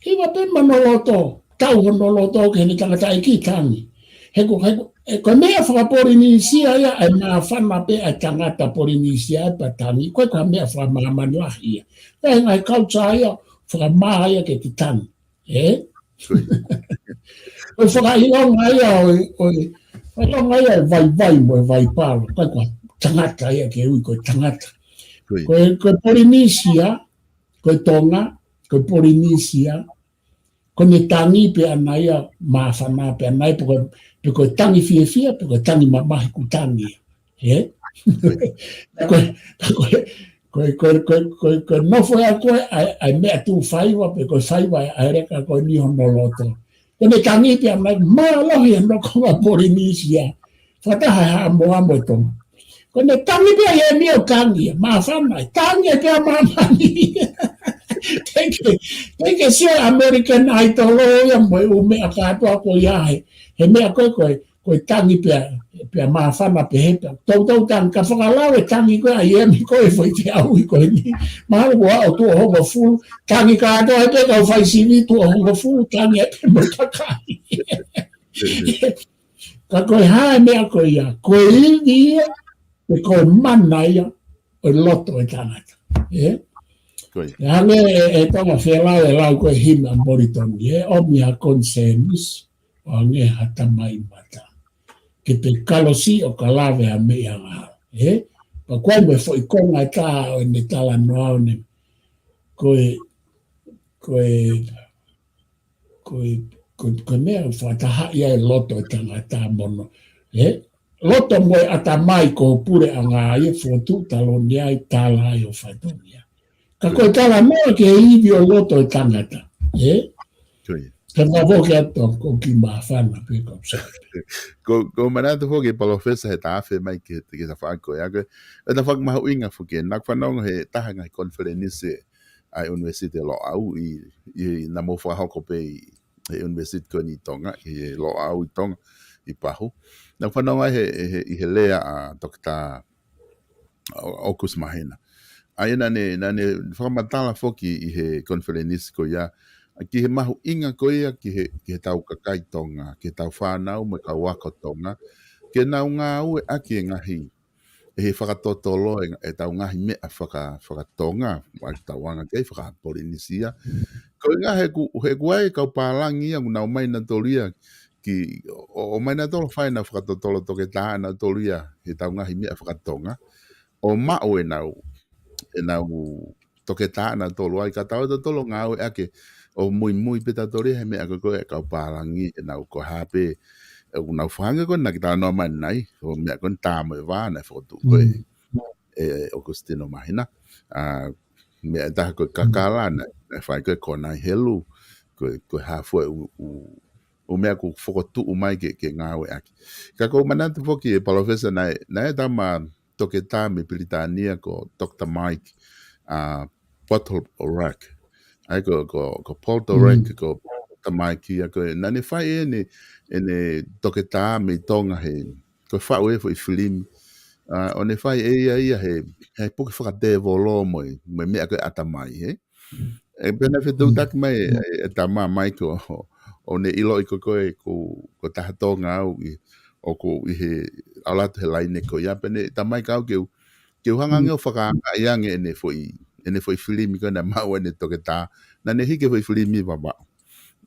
Hiva pē mei hono loto, tau hono loto ki heʻene tangataʻeiki tangi. He ko, he ko, ʻe ko e meʻa faka-Polinisia ia, ʻe māfana pē ʻa e tangata Polinisia ʻe pea tangi, ko e ko ha meʻa fakamāmani lahi ia. Pea he ngaahi culture ia, fakamā ia ke te tangi. Ē? Ko ia. Ko e fakaʻilonga ia ʻo e, ʻo e, fakaʻilonga ia e vaivai mo e vaipalo. Ko e ko ha tangata ia ke ui ko e tangata. Ko ia. Ko e, ko e Polinisia, ko e Tonga, ko e Polinisia, ko ʻene tangi pē ʻana ia māfana pē ʻana ia, pe ko, pe ko e tangi fiefia, pe ko e tangi mamahi ʻoku tangi ia. Ē? Ko e, ko e, ko e, ko e, ko e, ko e nofo ia ko ē, ʻa e, ʻa e meʻa tū faiva, pe ko e faiva, ʻa e leka ko eni hono loto. Ko ʻene tangi pē ʻana ia, mālohi hono konga Polinisia. Fakataha e Haʻamoa mo e Tonga. Ko ʻene tangi pē ia ʻi he meʻa ʻoku tangi ia, māfana, tangi pē ia ʻa māmani. Teke, teke sio American Idol ia mo e ʻū meʻa kātoa ko ia he, he meʻa ko ē, ko e, ko e tangi pē ia, pē ia māfana pē he pē ia. Toutou tangi, ka fakalau e tangi ko ē ʻa e emi ko ē foʻi te au i ko eni. Mahalo ko e ʻaho tuʻo hongofulu, tangi kātoa he pē ia kau fai sivi tuʻo hongofulu, tangi he pē ia mo e kakai. Ka ko e hā e meʻa ko ia, ko e ivi ia, pe ko e mana ia ʻo e loto e tangata. ʻE? Ko ia. ʻE hangē ʻe, ʻe Tonga felāveʻi lau ko e himi ʻa Moulitoni, ʻe ʻomi ha konisēnisi, ʻo hangē ha tamai mata. Ke te kalosi ʻo ka lave ha meʻa angahala. ʻE? Pea ko e meʻa foʻi konga ʻe taha ʻo ʻene talanoa ʻo ne. Ko e, ko e, ko e, ko e, ko e meʻa ʻoku fakatahaʻi ai e loto ʻo e tangata mo hono. ʻE? Loto mo e ʻatamai ko e puleʻanga ia fotu taloni ai tala ai ʻo fatongia. Ka ko e talanoa ki he ivi ʻo loto ʻo e tangata. ʻE? Ko ia. Ka ka foki atu ko ki māfana pē ko sa. Ko, ko manatu foki palōfesa he tafe mai ki he, ki he tafaʻaki ko ia. Ko e tafaʻaki mahuʻinga foki. Naʻa ku fanongo he taha ngaahi konifelenisi ʻa e ʻUnivēsiti Loʻau ʻi, ʻi, naʻa mou fakahoko pē ʻi, he ʻUnivēsiti ko eni ʻi Tonga, ʻi Loʻau ʻi Tonga, ʻi Pahu. Naʻa ku fanongo ai he, he, ʻi he lea ʻa Toketā ʻo, ʻOkusi Mahina. ʻA ia naʻa ne, naʻa ne fakamatala foki ʻi he konifelenisi ko ia, ki he mahuʻinga ko ia, ki he, ki he tau kakai Tonga, ki he tau fānau mo e kau ako Tonga, ke nau ngāueʻaki e ngaahi, ʻe he fakatotolo e, e tau ngaahi meʻa faka-, fakatonga, ʻa e tau anga kei faka-Polinisia. Ko e ngaahi he ku, he ku ai kau pālangi ia, ku nau mai na tolia, ki, ʻo, ʻo mai na tolo fai na fakatotolo toketā na tolia, he tau ngaahi meʻa fakatonga. ʻO maʻu e nau, e nau toketā na tolu ai, ka tau totolo ngāueʻaki ʻo muimui pē tau tolia he meʻa ko e ko e kau pālangi e nau ko hape, e ʻoku nau fānge ko e naʻa ki talanoa mai nai, ʻo meʻa ko e tā mo e vā na fotu ko e, e, e ʻOkusitino Mahina, ʻa, meʻa ʻe taha ko e kakala na, na fai ko e ko nai helu, ko e, ko e hafue u, u, u meʻa ku fokotuʻu mai ke, ke ngāueʻaki. Ka ko manatu foki e palōfesa naʻe, naʻe tama toketā mei Pilitānia ko Doctor Mike, ʻa, Poltorak. ʻA ia ko, ko, ko Poltorak, ko Doctor Mike ia ko e, naʻa ne fai ʻene, ʻene toketā mei Tonga he, ko e faʻu e foʻi filimi. ʻA, ʻo ne fai ʻe ia ia he, he puke fakatēvolo mo e, mo e meʻa ko e ʻatamai, he. ʻE pehē naʻe fetuʻutaki mai, e, e tama mai ko, ʻo ne ʻiloʻi ko, ko e, ko, ko taha Tonga au ʻi, ʻoku ʻi he ʻalu atu he laine ko ia pea ne tama mai kau ke u, ke u hanga ange ʻo fakaangaʻi ange ʻene foʻi, ʻene foʻi filimi ko ena maʻu ʻene toketā. Naʻa ne hiki e foʻi filimi Vavaʻu.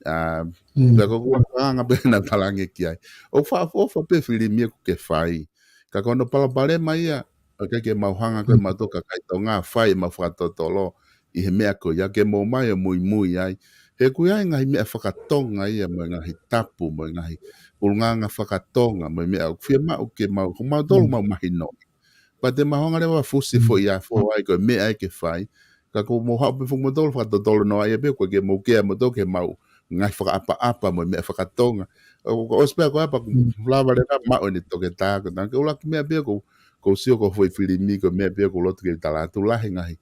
ʻA, pea ko ʻeku anga pē naʻa ku talaange ki ai. ʻOku faʻaʻofoʻofa pē filimi ʻoku ke fai. Ka ko hono palopalema ia, ʻoku ʻikai ke mau hanga ko e mau tō kakai Tonga fai ʻemau fakatotolo ʻi he meʻa ko ia ke mou mai ʻo muimui ai. He ʻoku ʻi ai e ngaahi meʻa fakatonga ia mo e ngaahi tapu, mo e ngaahi ʻulungaanga fakatonga, mo e meʻa ʻoku fiemaʻu ke mau, ko mau tolu mau mahino. Pea te mau hanga leva fusi foʻi afo ai ko e meʻa ʻe ke fai. Ka ko mou haʻu pē fuʻu mou tolu fakatotolo noa ia pē ko e ke mou kea mou tō ke mau ngaahi fakaʻapaʻapa mo e meʻa fakatonga. ʻO, ʻo, ʻosi pē ko e apa ku lava leva maʻu ʻene toketā, ko e tanga ke ʻuluaki meʻa pē ko, ko sio ko e foʻi filimi ko e meʻa pē ko lotu ke tala atu lahi ngaahi,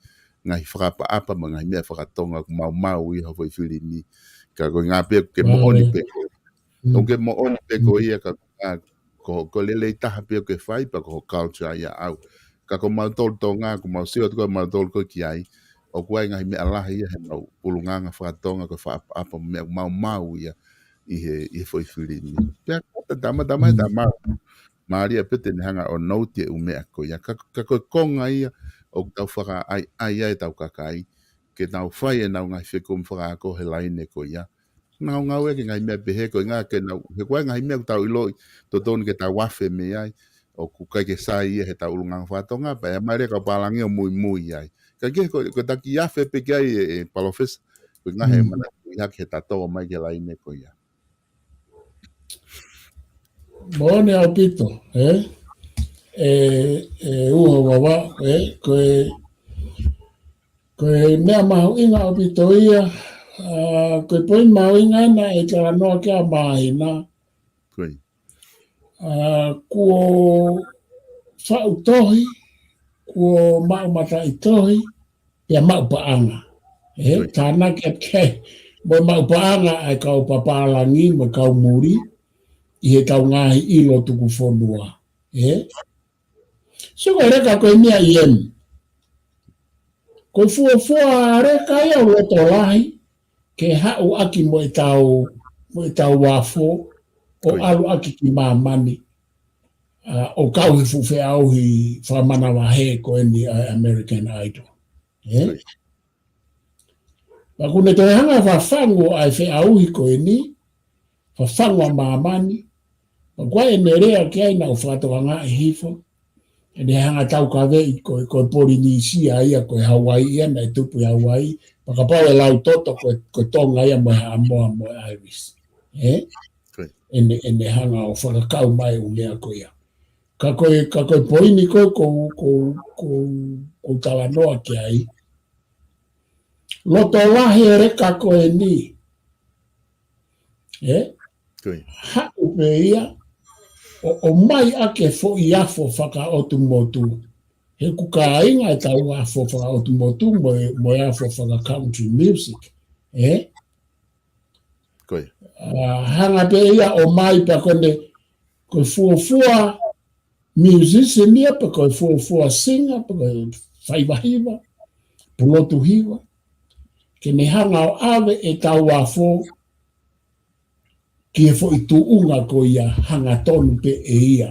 ngaahi fakaʻapaʻapa mo e ngaahi meʻa fakatonga ʻoku maumau ʻi hoʻo foʻi filimi. Ka ko e ngaahi pē ke moʻoni pē ko. ʻOku ke moʻoni pē ko ia ka, ka ko, ko e lelei taha pē ʻoku ke fai pea ko hoʻo culture ia ʻau. Ka ko mau tolu Tonga, ko mau sio atu ko mau tolu ko ki ai. ʻOku ʻi ai e ngaahi meʻa lahi ia he mau ʻulungaanga fakatonga ko e fakaʻapaʻapa mo e meʻa maumau ia ʻi he, ʻi he foʻi filimi. Pea ko e tama, tama, tama. Mālie pē te ne hanga ʻo nouti e ʻū meʻa ko ia. Ka, ka ko e konga ia ʻoku tau fakaʻaiʻai ai ʻetau kakai. Ke tau fai ʻenau ngaahi fekumi fakaako he laine ko ia. Nau ngāueʻaki e ngaahi meʻa pehē ko e ngaahi ke nau, he ko e ngaahi meʻa ʻoku tau ʻiloʻi, totonu ke tau afe mei ai, ʻoku ʻikai ke sai ia he tau ʻulungaanga fakatonga, pea ʻe mai leva e kau pālangi ʻo muimui ai. Ka ke ko, ko e taki afe pē ki ai e, e palōfesa, ko e ngaahi manatu ʻi hake he tatau mai ki he laine ko ia. Moʻoni ʻaupito, ē? ʻE, ʻe uho Vavaʻu, ē? Ko e, ko e meʻa mahuʻinga ʻaupito ia, ʻa, ko e poini mahuʻinga ena ʻe talanoa ki ai Mahina. ʻA, kuo faʻu tohi, kuo maʻu mataʻitohi, pea maʻu paʻanga. ʻE, tānaki atu ki ai, mo e maʻu paʻanga ʻa e kau papālangi, mo e kau muli, ʻi he tau ngaahi ʻilo tukufonua. ʻE? Sio ko e leka ko e meʻa ʻi eni. Ko e fuofua leka ia ʻo loto lahi, ke haʻu ʻaki mo ʻetau, mo ʻetau afo, ʻo ʻalu ʻaki ki māmani, ʻa, ʻo kau he fuʻu feʻauhi fakamanavahē ko eni ʻa e American Idol. Ē? Pea ʻoku ne toe hanga fafangu ʻa e feʻauhi ko eni, fafangu ʻa māmani, pea ko e ʻene lea ki ai naʻa ku fakatokangaʻi hifo, ʻene hanga taukaveʻi ko, ko Polinisia ia, ko Hawaii ia, naʻe tupu ʻi Hawaii, pea kapau ʻe lau toto ko, ko Tonga ia mo e Haʻamoa mo e Irish. Ē? ʻEne, ʻene hanga ʻo fakakau mai ʻū meʻa ko ia. Ka ko e, ka ko e poini ko, ko, ko, ko, ko talanoa ki ai. Loto lahi e leka ko eni. Ē? Haʻu pē ia, ʻo, ʻomai ʻaki e foʻi afo fakaʻotumotu. He ʻoku kāinga ʻetau afo fakaʻotumotu mo e, mo e afo faka-country music. Ē? ʻA, hanga pē ia ʻomai pea ko ʻene, ko e fuofua musician ia, pe ko e fuofua singer, pe ko e faiva hiva, pulotu hiva. Ke ne hanga ʻo ʻave ʻetau afo ki he foʻi tuʻunga ko ia hangatonu pē ʻe ia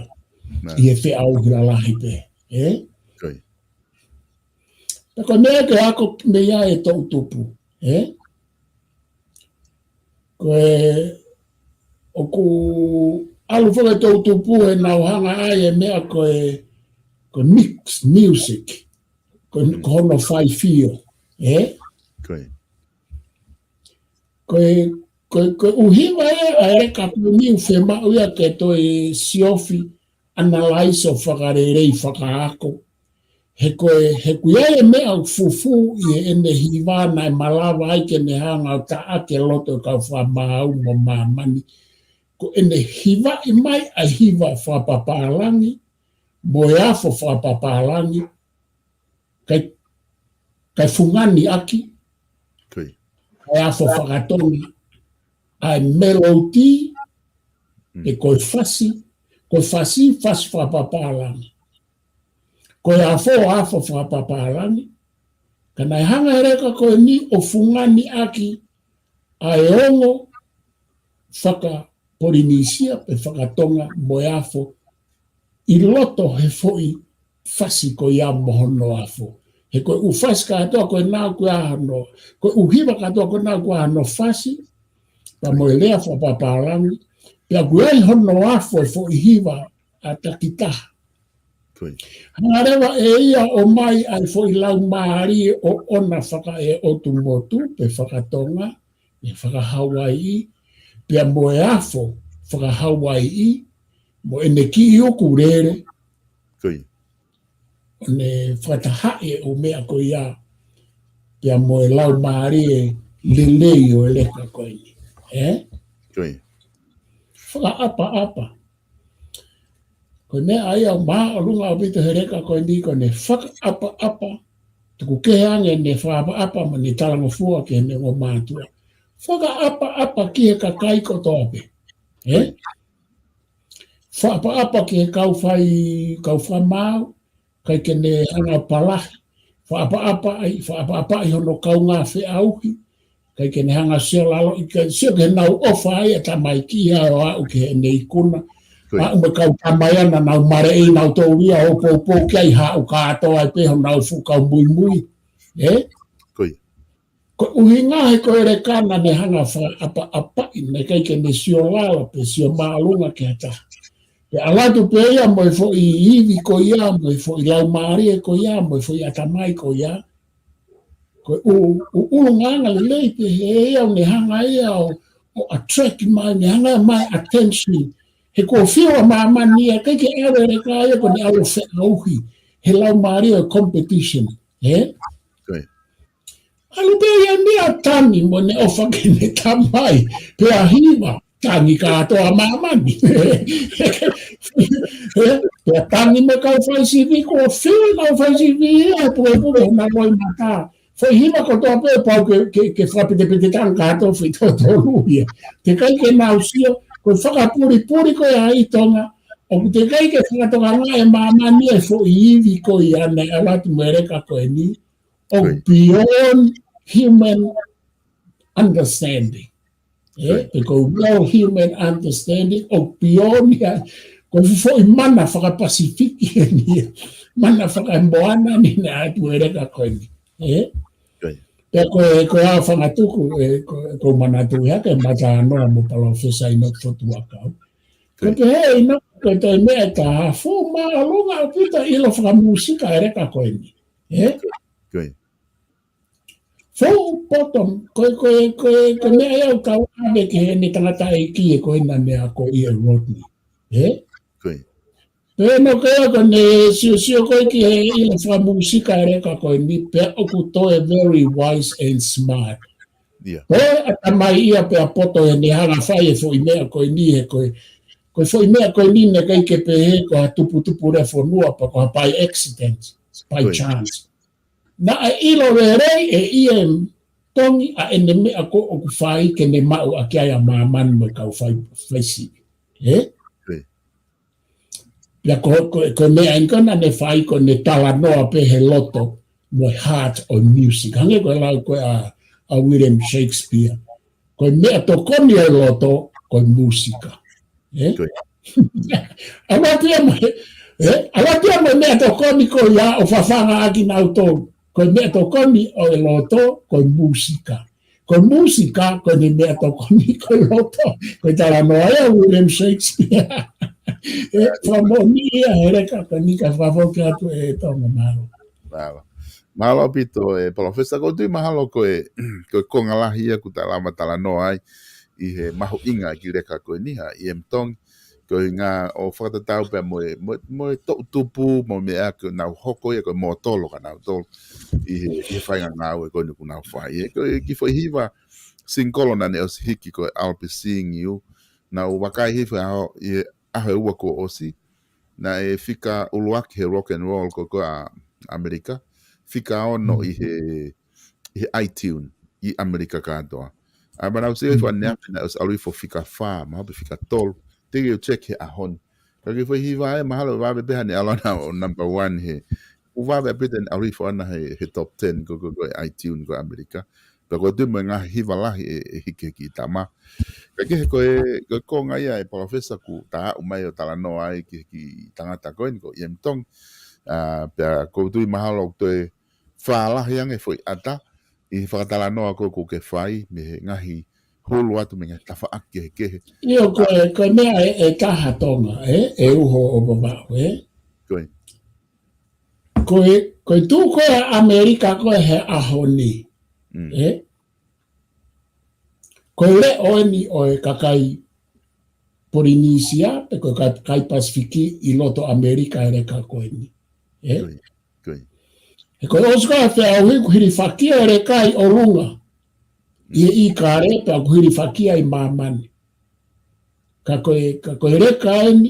ʻi he feʻauhi lalahi pē. Ē? Pea ko e meʻa ke ako mei ai e toʻutupu. Ē? Ko e, ʻoku ʻalu foki e toʻutupu he nau hanga ai e meʻa ko e, ko e mix music. Ko, ko hono faifio. Ē? Ko e, ko e, ko e ʻuhinga ia ʻa e leka ko eni ʻoku fiemaʻu ia ke toe siofi, analyze ʻo fakalelei fakaako. He ko e, he ʻoku ʻi ai e meʻa ʻoku fufū ʻi heʻene hiva naʻe malava ai ke ne hanga ʻo taʻaki e loto e kau fakamaau mo māmani. Ko ʻene hivaʻi mai ʻa e hiva fakapapālangi, mo e afo fakapapālangi, kae, kae fungani ʻaki, kae afo fakatonga, ʻa e melody, pe ko e fasi, ko e fasi, fasi fakapapālangi. Ko e afo, afo fakapapālangi. Ka naʻe hanga e leka ko eni ʻo fungani ʻaki ʻa e ongo faka-Polinisia pe fakatonga mo e afo ʻi loto he foʻi fasi ko ia mo hono afo. He ko e ʻū fasi kātoa ko ē naʻa ku ʻa hono, ko e ʻū hiva kātoa ko ē naʻa ku ʻa hono fasi, pea mo e lea fakapapālangi, pea ʻoku ʻi ai hono afo e foʻi hiva ʻa takitaha. Hanga leva ʻe ia ʻo ʻomai ʻa e foʻi laumālie ʻoʻona fakaeʻotumotu pe fakatonga, pe faka-Hawaii, pea mo e afo faka-Hawaii, mo ʻene kiʻi ukulele, ʻo ne fakatahaʻi e ʻū meʻa ko ia, pea mo e laumālie lelei ʻo e leka ko eni. Ē? Fakaʻapaʻapa. Ko e meʻa ia ʻoku māʻolunga ʻaupito he leka ko eni ko ʻene fakaʻapaʻapa, tuku kehe ange ʻene fakaʻapaʻapa mo ʻene talangofua ki heʻene ongo mātuʻa. Fakaʻapaʻapa ki he kakai kotoa pē. Ē? Fakaʻapaʻapa ki he kau fai, kau fakamaau, ʻikai ke ne hanga palahi. Fakaʻapaʻapaʻi, fakaʻapaʻapaʻi hono kaungā feʻauhi. ʻIkai ke ne hanga sio lalo, ʻikai sio ke nau ʻofa ai e tamaiki ia ʻo aʻu ki heʻene ikuna. Aʻu mo e kau tama ia naʻa nau maleʻi nautolu ia ʻo poupou ki ai, haʻu kātoa ai pē honau fuʻu kau muimui. Ē? Ko e ʻuhinga he ko e leka naʻa ne hanga fakaʻapaʻapaʻi, naʻe ʻikai ke ne sio lalo pe sio māʻolunga ki ha taha. Pea ʻalu atu pē ia mo e foʻi ivi ko ia, mo e foʻi laumālie ko ia, mo e foʻi ʻatamai ko ia. Ko e ʻū, ʻū, ʻulungaanga lelei pē he ia ʻoku ne hanga ia ʻo, ʻo attract mai, ne hanga mai attention. He kuo fiu ʻa māmani ia, ʻikai ke ʻalu e leka ia ko ʻene ʻalu feʻauhi he laumālie ʻo e competition. Ē? ʻAlu pē ia ʻo tangi mo ʻene ʻofa ki heʻene tamai, pea hiva, tangi kātoa ʻa māmani. Ē? Pea tangi mo e kau fai sivi, kuo fiu e kau fai sivi ia he pukepuke honau loʻimata. Foʻi hiva kotoa pē pau ke, ke, ke fakapetepete tangi kātoa foʻi totolu ia. Teʻeki ai ke nau sio, ko e fakapulipuli ko ia ʻi Tonga, ʻoku teʻeki ai ke fakatokangaʻi ʻe māmani e foʻi ivi ko ia naʻe ʻalu atu mo e leka ko eni, ʻoku beyond human understanding. Ē, pe ko e well human understanding, ʻoku beyond ia, ko e foʻi mana faka-Pasifiki eni ia. Mana fakamoana eni naʻe ʻalu atu e leka ko eni. ē? Pea ko e, ko e ʻa Fangatuku, ē, ko, ko Manatu ia ke mata noa mo Palōfesa ʻInoke Fotu Huʻakau. Ko e pehē ʻe ʻInoke ko e toe meʻa ʻe taha, fuʻu māʻolunga ʻaupito ʻilo fakamūsika e leka ko eni. Ē? Fuʻu poto, ko e, ko e, ko e, ko e meʻa ia ʻoku kau ʻave ki heʻene tangataʻeiki ē ko ena ne akoʻi ʻe Rodney. Ē? Pea ʻInoke ia ko ʻene siosio ko ē ki he ʻilo fakamūsika e leka ko eni pea ʻoku toe very wise and smart. Ko e ʻatamai ia pea poto ʻene hanga fai e foʻi meʻa ko eni he ko e, ko e foʻi meʻa ko eni naʻe ʻikai ke pehē ko ha tuputupu lea fonua pea ko ha by accident, by chance. Naʻe ʻilo lelei ʻe ʻIa Tongi ʻa ʻene meʻa ko ē ʻoku fai ke ne maʻu ʻaki ai ʻa māmani mo e kau fai, fai sivi. Ē? Pea ko, ko, ko e meʻa eni ko ē naʻa ne fai ko ʻene talanoa pē he loto mo e heart ʻo e music. Hangē ko e lau ko ē ʻa, ʻa William Shakespeare. Ko e meʻatokoni ʻo e loto, ko e mūsika. Ē? ʻAlu atu ia mo e, ē? ʻAlu atu ia mo e meʻatokoni ko ia ʻo fafanga ʻaki nautolu. Ko e meʻatokoni ʻo e loto, ko e mūsika. Ko e mūsika, ko ʻene meʻatokoni, ko e loto. Ko e talanoa ia ʻa William Shakespeare. Ē, fakamoʻoni ia he leka ko eni kae fakafoki atu ʻe Tonga, mālō. Mālō. Mālō ʻaupito ē Palōfesa, ʻoku ou tui mahalo ko e, ko e konga lahi ia ʻoku ta lava talanoa ai ʻi he mahuʻinga e kiʻi leka ko eni ʻa ʻIa Tongi. Ko e ʻuhinga ʻo fakatatau pea mo e, mo e, mo e toʻutupu, mo e meʻa ko ē naʻa nau hoko ia ko e mōtolo kia nautolu ʻi he, ʻi he faʻahinga ngāue ko eni ʻoku nau fai. Ē, ko e kiʻi foʻi hiva singikolo naʻa ne ʻosi hiki ko e I'll Be Seeing You. Naʻa ku vakai hifo ʻi he ʻaho, ʻi he ʻaho ʻe ua kuo ʻosi. Naʻe fika ʻuluaki he rock and roll ko ē ʻa ʻAmelika. Fika ono ʻi he, ʻi he iTunes ʻi ʻAmelika kātoa. ʻA ia naʻa ku sio hifo ʻaneafi naʻe ʻosi ʻalu hifo fika fā, mahalo pē fika tolu. Teʻeki ke u check he ʻaho ni. Ka ko e kiʻi foʻi hiva ē mahalo ʻe vave pē haʻane ʻalu ʻana ʻo number one he. ʻOku vave ʻaupito ʻene ʻalu hifo ʻana he, he top ten ko, ko, ko e iTunes ko ē ʻAmelika. Pea ʻoku ou tui mo e ngaahi hiva lahi ʻe, ʻe hiki he kiʻi tama. Ka ko e, ko e, ko e konga ia ē Palōfesa ʻoku ta aʻu mai ʻo talanoa ai ki he kiʻi tangata ko eni ko ʻIa Tongi. ʻA, pea ʻoku ou tui mahalo ʻoku toe fālahi ange e foʻi ʻata ʻi he fakatalanoa ko ē ʻoku ke fai mei he ngaahi hulu atu mei he ngaahi tafaʻaki kehekehe. ʻIo, ko e, ko e meʻa ē, ʻe taha Tonga, ē, ʻe uho ʻo Vavaʻu, ē? Ko e, ko e, ko e tuʻu ko ē ʻa ʻAmelika ko ē he ʻaho ni, ē? Ko e leʻo eni ʻo e kakai Polinisia, pe ko e kakai Pasifiki ʻi loto ʻAmelika e leka ko eni. Ē? He ko e ʻosi ko ē ʻa e feʻauhi ʻoku hilifakia e leka ʻi ʻolunga ʻi he ʻīkale pea ʻoku hilifakia ʻi māmani. Ka ko e, ka ko e leka eni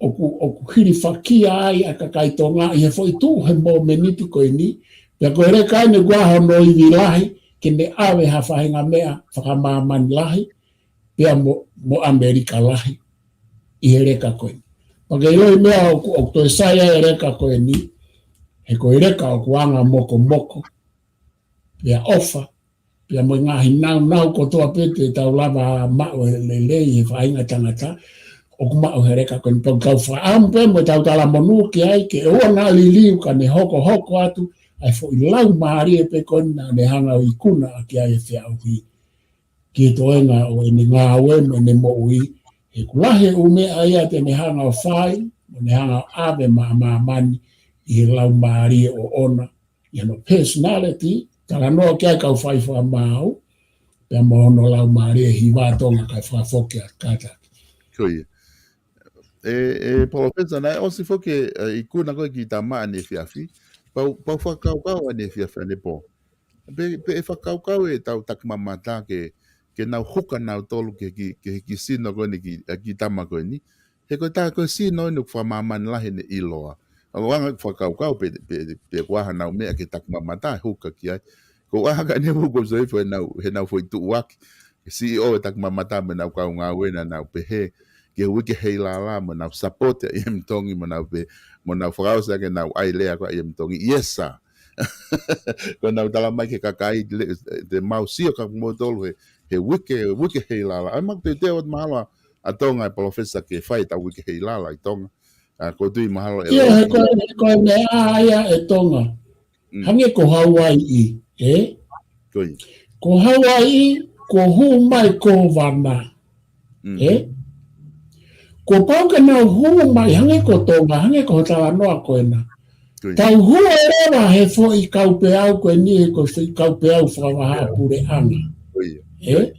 ʻoku, ʻoku hilifakia ai ʻa e kakai Tonga ʻi he foʻi tuʻu he momeniti ko eni. Pea ko e leka eni ʻoku ʻi ai hono ivi lahi ke ne ʻave ha faʻahinga meʻa fakamāmani lahi pea mo, mo ʻAmelika lahi ʻi he leka ko eni. Pea ke ʻilo e meʻa ʻoku, ʻoku toe sai ai e leka ko eni, he ko e leka ʻoku anga mokomoko, pea ʻofa, pea mo e ngaahi naunau kotoa pē te tau lava maʻu e lelei he faʻahinga tangata, ʻoku maʻu he leka ko eni. Pea ʻoku kau fakaʻamu pē mo ʻetau talamonū ki ai, ke ʻoua naʻa liliu ka ne hokohoko atu ʻa e foʻi laumālie pē ko eni naʻa ne hanga ʻo ikuna ʻaki ai e feʻauhi ki he toenga ʻo ʻene ngāue mo ʻene moʻui. He ʻoku lahi e ʻū meʻa ia te ne hanga ʻo fai, mo ne hanga ʻo ʻave maʻa māmani ʻi he laumālie ʻoʻona, ʻi hono personality, talanoa ki ai kau fai fakamaau, pea mo hono laumālie hiva Tonga kae fakafoki atu kātaki. Ko ia. ʻE, ʻe Palōfesa, naʻe ʻosi foki e, e ikuna ko ē kiʻi tama ʻaneefiafi. Pea u, pea u fakakaukau ʻaneefiafi ʻanepō. Pe, pe ʻe fakakaukau ʻetau takimamata ke, ke nau huka nautolu ki he kiʻi, ki he kiʻi sino ko eni ki, ʻa e kiʻi tama ko eni. He ko e tā ko e sino eni ʻoku fakamāmani lahi ʻene ʻiloa. ʻA ko e anga ʻeku fakakaukau pe, pe, pe ʻoku ʻi ai haʻanau meʻa ke takimamata e huka ki ai. Ko e ʻuhinga eni ʻoku ou sio hifo heʻenau, heʻenau foʻi tuʻuaki. He C E O e takimamata mo ʻenau kau ngāue naʻa nau pehē ki he uike heilala mo nau support ʻa ʻIa Tongi mo nau pē, mo nau fakaʻosi ʻaki ʻenau ʻai lea ko ē ʻa ʻIa Tongi. Yes, sir. Ko ʻenau tala mai ki he kakai, le, te mau sio kia moutolu he, he uike, uike heilala. ʻA ia ʻoku ou teuteu atu mahalo ʻa Tonga ʻe Palōfesa ke fai ʻetau uike heilala ʻi Tonga. ʻA, ʻoku ou tui mahalo ʻe ʻIo, he ko e, he ko e meʻa ia ʻe Tonga. Mm. Hangē ko Hauaiʻi, ē? Ko ia. Ko Hauaiʻi, kuo hū mai kōvana, Mm. ē? Kuo pau ke nau hū mai, hangē ko Tonga, hangē ko e talanoa ko ena. Ko ia. Tau hū leva he foʻi kaupeau ko eni, he ko e foʻi kaupeau fakavahaʻapuleʻanga. Ko ia. Ē?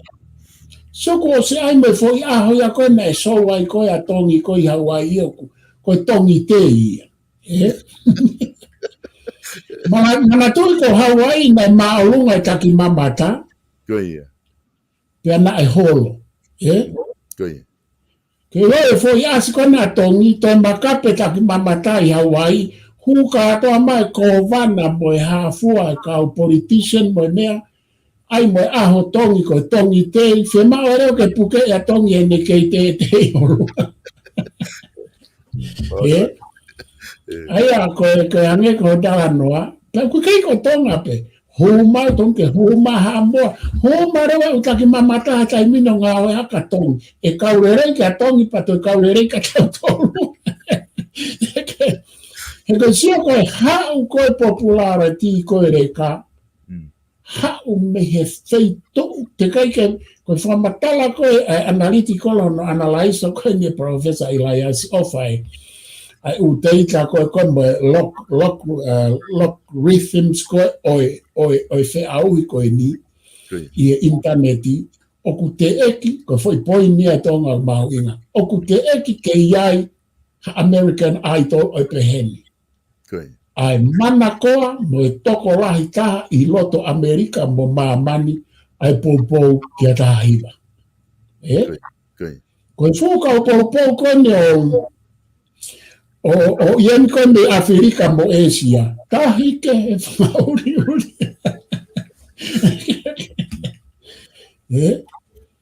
So kuo ʻosi ʻi ai mo e foʻi ʻaho ia ko ena ʻe sou ai ko ē ʻa Tongi ko ē ʻi Hauaiʻi ʻoku, ko e Tongi Tei ia. Ē? Mana-, manatuʻi ko Hauaiʻi naʻe māʻolunga e takimamata. Ko ia. Pea naʻe holo. Ē? Ko ia. Ke ʻilo e foʻi ʻasi ko ena ʻa Tongi, toe makape takimamata ʻi Hauaiʻi, hū kātoa mai kōvana mo e hā fua e kau politician mo e meʻa, ʻai mo e ʻaho Tongi ko e Tongi Tei, fiemaʻu e leʻo ke puke ʻa Tongi ʻene kei teitei ʻolunga. Ē? Ē. ʻA ia, ko e, ko e hangē ko e talanoa, pea ʻoku ʻikai ko Tonga pē, hū mai Tongi, hū mai Haʻamoa, hū mai leva ʻū takimamata ha taimi ni ʻo ngāue ʻaki ʻa Tongi. ʻE kau lelei kia Tongi pea toe kau lelei kia tautolu. He ko e sio ko e haʻu ko e popularity ko e leka, Mm. haʻu mei he feituʻu, teʻeki ai ke, ko e fakamatala ko e, ʻa e analytical ʻo e analyzer ko eni ʻa e Professor Elias ʻofa ʻa e, ʻa e ʻū data ko e, ko e mo e log, log, uh, logarithms ko e ʻo e, ʻo e, ʻo e feʻauhi ko eni Ko ia. ʻi he ʻinitaneti, ʻoku teʻeki, ko e foʻi poini ia ʻa Tonga mahuʻinga, ʻoku teʻeki ke ʻi ai ha American Idol ʻo e pehē ni. Ko ia. ʻA e manakoa mo e tokolahi taha ʻi loto ʻAmelika mo māmani, ʻa e poupou kia taha hiva. Ē? Ko ia. Ko ia. Ko e fuʻu kau poupou ko eni ʻo, ʻo, ʻo ʻi ai ko eni ʻAfilika mo ʻĒsia. Tahi kehe fakaʻuliʻuli. Ē?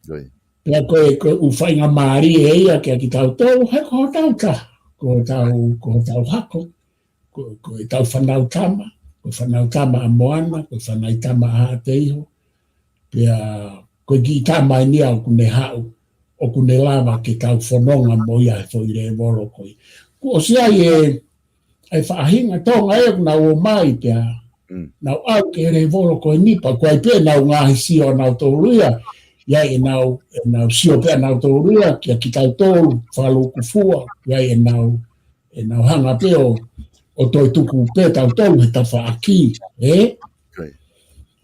Ko ia. Pea ko e, ko e ʻū faingamālie ia kia kitautolu, he ko hotau taha, ko hotau, ko hotau hako, ko, ko ʻetau fānau tama, ko e fānau tama ʻa Moana, ko e fānau tama ʻa Haʻateiho, pea ko e kiʻi tama eni ia ʻoku ne haʻu, ʻoku ne lava ke tau fononga mo ia he foʻi lēvolo ko ia. Kuo ʻosi ʻi ai e, ʻa e faʻahinga Tonga ʻoku nau ō mai pea Mm. nau ʻalu ki he lēvolo ko eni pea ko e ʻai pē ʻenau ngaahi sio ʻanautolu ia, ʻi ai ʻenau, ʻenau sio pē ʻanautolu ia kia kitautolu, fakalūkufua, ʻi ai ʻenau, ʻenau hanga pē ʻo, ʻo toe tuku pē tautolu he tafaʻaki, ē? Ko ia.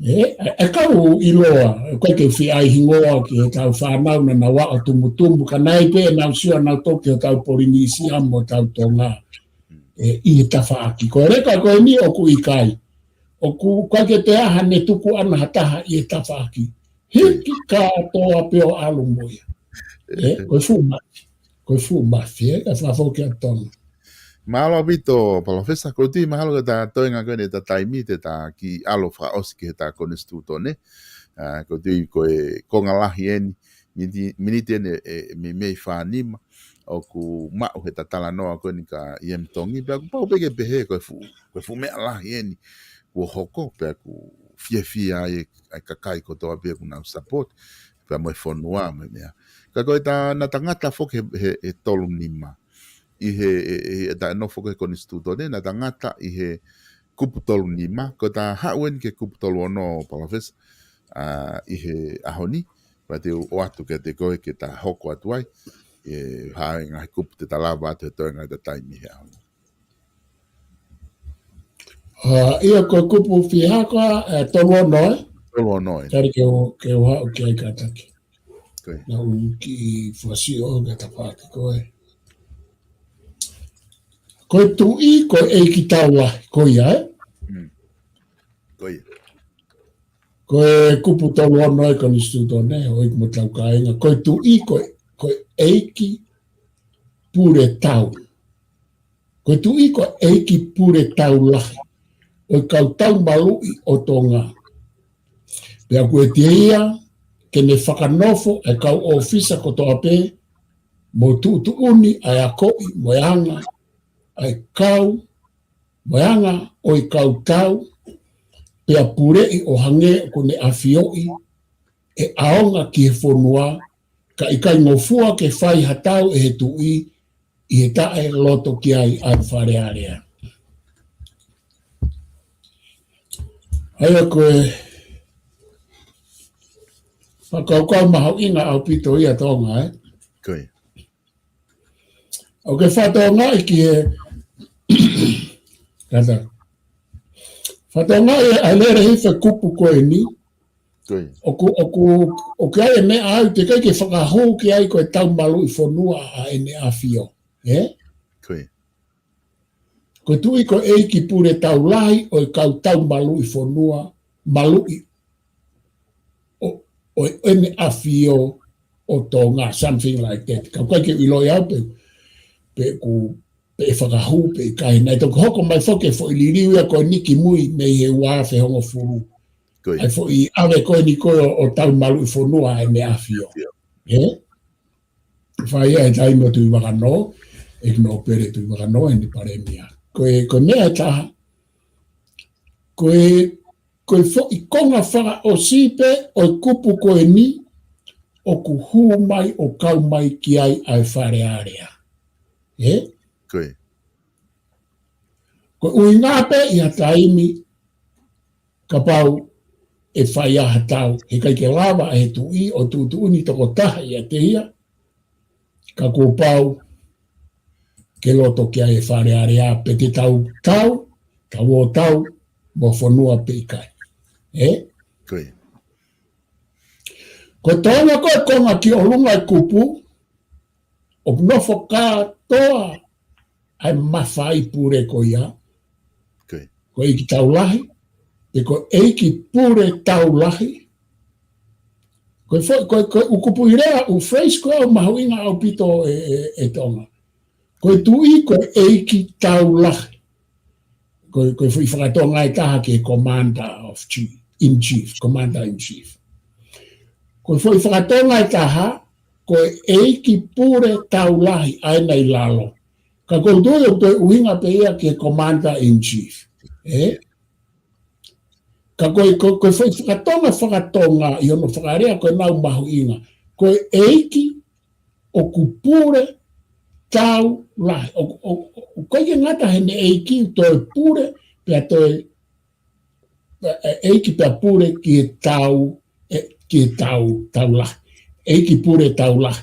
Ē, ʻa e, ʻa e kau ʻiloa, ʻoku ʻikai ke u fie ʻai hingoa ki heʻetau fānau naʻa nau aʻu ʻo tumutumu, ka naʻe ʻi ai pē ʻenau sio ʻanautolu ki hotau Polinisia mo hotau Tonga. Ē, ʻi he tafaʻaki. Ko e leka ko eni ʻoku ʻikai. ʻOku ʻikai ke toe ʻi ai haʻane tuku ʻana ha taha ʻi he tafaʻaki. Hiki kātoa pē ʻo ʻalu mo ia. Ē, ko e fuʻu mafi. Ko e fuʻu mafi, ē, ka fakafoki atu Tonga. Mālō ʻaupito, Palōfesa, ʻoku ou tui mahalo ko ʻeta toenga ko eni ʻeta taimi, te ta kiʻi ʻalu fakaʻosi ki heʻeta konisitūtone. ʻA, ʻoku ou tui ko e konga lahi eni, miniti, miniti eni ʻe, ʻe meimei fā nima, ʻoku maʻu heʻeta talanoa ko eni kia ʻIemi Tongi, pea ʻoku pau pē ke pehē ko e fuʻu, ko e fuʻu meʻa lahi eni, kuo hoko, pea ʻoku fiefia ai ʻa e kakai kotoa pē ʻoku nau support, pea mo e fonua mo e meʻa. Ka ko ʻeta, naʻa ta ngata foki he, he, he tolu nima. ʻI he, ʻe, ʻe, ʻeta nofo ko ē he konisitūtone, naʻa ta ngata ʻi he kupu tolu nima, ko ʻeta haʻu eni ki he kupu tolu ono, Palōfesa, ʻa, ʻi he ʻaho ni, pea te u ʻoatu kiate koe ke ta hoko atu ai, ʻe, ha ngaahi kupu te ta lava atu he toenga ʻeta taimi he ʻaho ni. ʻA, ʻio ko e kupu fiha ko ē, ʻe, tolu ono, ē? Tolu ono, ē. Tali ke u, ke u haʻu ki ai kātaki. Ko ia. Naʻa ku kiʻi fakasio ki he tafaʻaki ko ē. Ko e tuʻi, ko e ʻeiki taulahi, ko ia, ē? Mm. Ko ia. Ko e kupu tolu ono ʻo e konisitūtone, ʻoiauē mo hotau kāinga. Ko e tuʻi, ko e, ko e ʻeiki pule tau. Ko e tuʻi ko e ʻeiki pule taulahi ʻo e kau tau maluʻi ʻo Tonga. Pea ʻoku ʻiate ia ke ne fakanofo ʻa e kau ʻōfisa kotoa pē, mo tuʻutuʻuni ʻa e akoʻi mo e anga ʻa e kau, mo e anga ʻo e kau tau, pea puleʻi ʻo hangē ʻoku ne ʻafioʻi ʻe ʻaonga ki he fonua, ka ʻikai ngofua ke fai ha tau ʻe he tuʻi, ʻi he taʻe loto ki ai ʻa e Fale Alea. ʻA ia ko e fakakaukau mahuʻinga ʻaupito ia Tonga, ē? Ko ia. ʻOku ke fakatokangaʻi ki he, kātaki. Fakatokangaʻi ʻa e lele hifo e kupu ko eni. Ko ia. ʻOku, ʻoku, ʻoku ʻi ai e meʻa ʻoku teʻeki ke fakahū ki ai ko e taumaluʻi fonua ʻa ʻEne ʻAfio. Ē? Ko ia. Ko e Tuʻi ko e ʻEiki Pule Tau Lahi ʻo e kau taumaluʻi fonua, maluʻi ʻo, ʻo ʻEne ʻAfio ʻo Tonga, something like that. Ka ʻoku ʻikai ke u ʻiloʻi au pe, pe ʻoku, pe ʻe fakahū pe ʻikai. Naʻe toki hoko mai foki e foʻi liliu ia ko eni kimui mei he ua afe hongofulu. Ko ia. ʻA e foʻi ʻave ko eni ko ē ʻo, ʻo taumaluʻi fonua ʻa ʻEne ʻAfio. Ia. Ē? Fai ia he taimi ʻo Tuʻivakanō, ʻEiki Nōpele Tuʻivakanō, ʻEne Palēmia. Ko e, ko e meʻa ʻe taha, ko e, ko e foʻi konga fakaʻosi pē ʻo e kupu ko eni, ʻoku hū mai ʻo kau mai ki ai ʻa e Fale Alea. Ē? Ko ia. Ko e ʻuhinga pē ʻi ha taimi kapau ʻe fai ai ha tau, heʻikai ke lava ʻe he Tuʻi ʻo tuʻutuʻuni tokotaha ʻiate ia, ka kuo pau ke loto ki ai e Fale Alea pe te tau tau, tau ō tau mo e fonua pe ʻikai. Ē? Ko ia. Ko e Tonga ko e konga ki ʻolunga e kupu, ʻoku nofo kātoa ʻa e mafai pule ko ia. Ko ia. Ko e ʻEiki Tau Lahi, pe ko e ʻEiki Pule Tau Lahi. Ko e fo-, ko e, ko e ʻū kupuʻi lea, ʻū phrase ko ē ʻoku mahuʻinga ʻaupito ē, ē, ē Tonga. Ko e Tuʻi ko e ʻEiki Tau Lahi. Ko e, ko e foʻi fakatonga ʻe taha ki he Commander of Chief, in Chief, Commander in Chief. Ko e foʻi fakatonga ʻe taha, ko e ʻEiki Pule Tau Lahi ʻa ena ʻi lalo. Ka ʻoku ou tui ʻoku toe ʻuhinga pē ia ki he Commander in Chief. Ē? Ka ko e, ko, ko e foʻi fakatonga, fakatonga ʻi hono fakalea ko ena ʻoku mahuʻinga. Ko e ʻEiki ʻoku pule tau lahi. ʻO, ʻo, ʻo, ʻoku ʻikai ke ngata heʻene ʻEiki ʻoku toe pule, pea toe, ē, ē, ʻEiki pea pule ki he tau, ē, ki he tau, tau lahi. ʻEiki Pule Tau Lahi.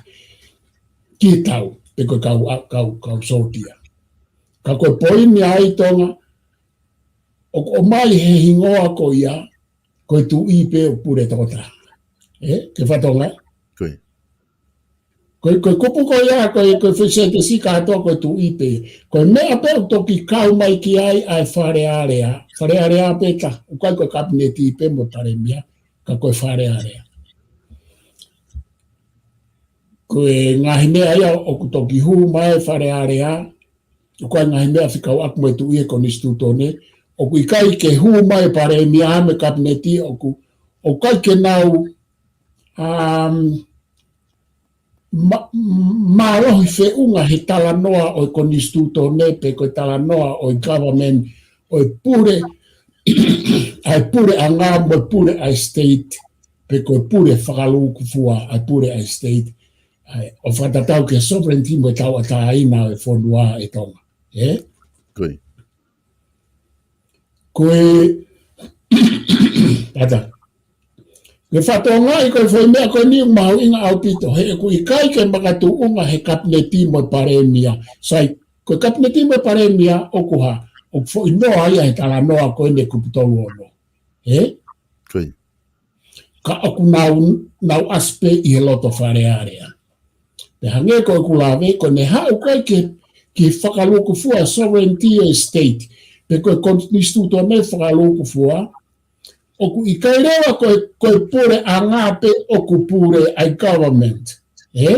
Ki he tau, pe ko e kau, ʻa, kau, kau sōtia. Ka ko e poini ai Tonga, ʻoku ʻomai he hingoa ko ia, ko e Tuʻi pē ʻoku pule tokotaha. Ē, ke fakatonga? Ko ia. Ko e, ko e kupu ko ia, ko e, ko e foʻi sētesi kātoa ko e Tuʻi pē. Ko e meʻa pē ʻoku toki kau mai ki ai ʻa e Fale Alea. Fale Alea pē ka, ʻoku ʻikai ko e Kapineti pē mo e Palēmia, ka ko e Fale Alea. Ko e ngaahi meʻa ia ʻoku toki hū mai e Fale Alea, ʻoku ʻi ai e ngaahi meʻa fekauʻaki mo e Tuʻi he Konisitūtone, ʻoku ʻikai ke hū mai e Palēmia mo e Kapineti, ʻoku, ʻoku ʻikai ke nau, um, ma-, mālohi feʻunga he talanoa ʻo e Konisitūtone, pe ko e talanoa ʻo e government, ʻo e pule, ʻa e puleʻanga mo e pule ʻa e state, pe ko e pule fakalūkufua ʻa e pule ʻa e state. ʻA e, ʻo fakatatau ki he sovereignty mo e tauʻatāina ʻo e fonua ʻe Tonga. Ē? Ko ia. Ko e, kātaki. Ke fakatonga ʻi ko e foʻi meʻa ko eni ʻoku mahuʻinga ʻaupito. He ʻoku ʻikai ke makatuʻunga he Kapineti mo e Palēmia. Sai, ko e Kapineti mo e Palēmia ʻoku hā, ʻoku foʻi noa ia he talanoa ko eni kupu tolu ono. Ē? Ko ia. Ka ʻoku nau, nau ʻasi pē ʻi he loto Fale Alea. Pea hangē ko ʻeku lave, ko ʻene haʻu ko ē ki he, ki he fakalūkufua sovereignty ʻo e state, pe ko e Konisitūtone fakalūkufua, ʻoku ʻikai leva ko e, ko e puleʻanga pē ʻoku pule ʻa e government. Ē?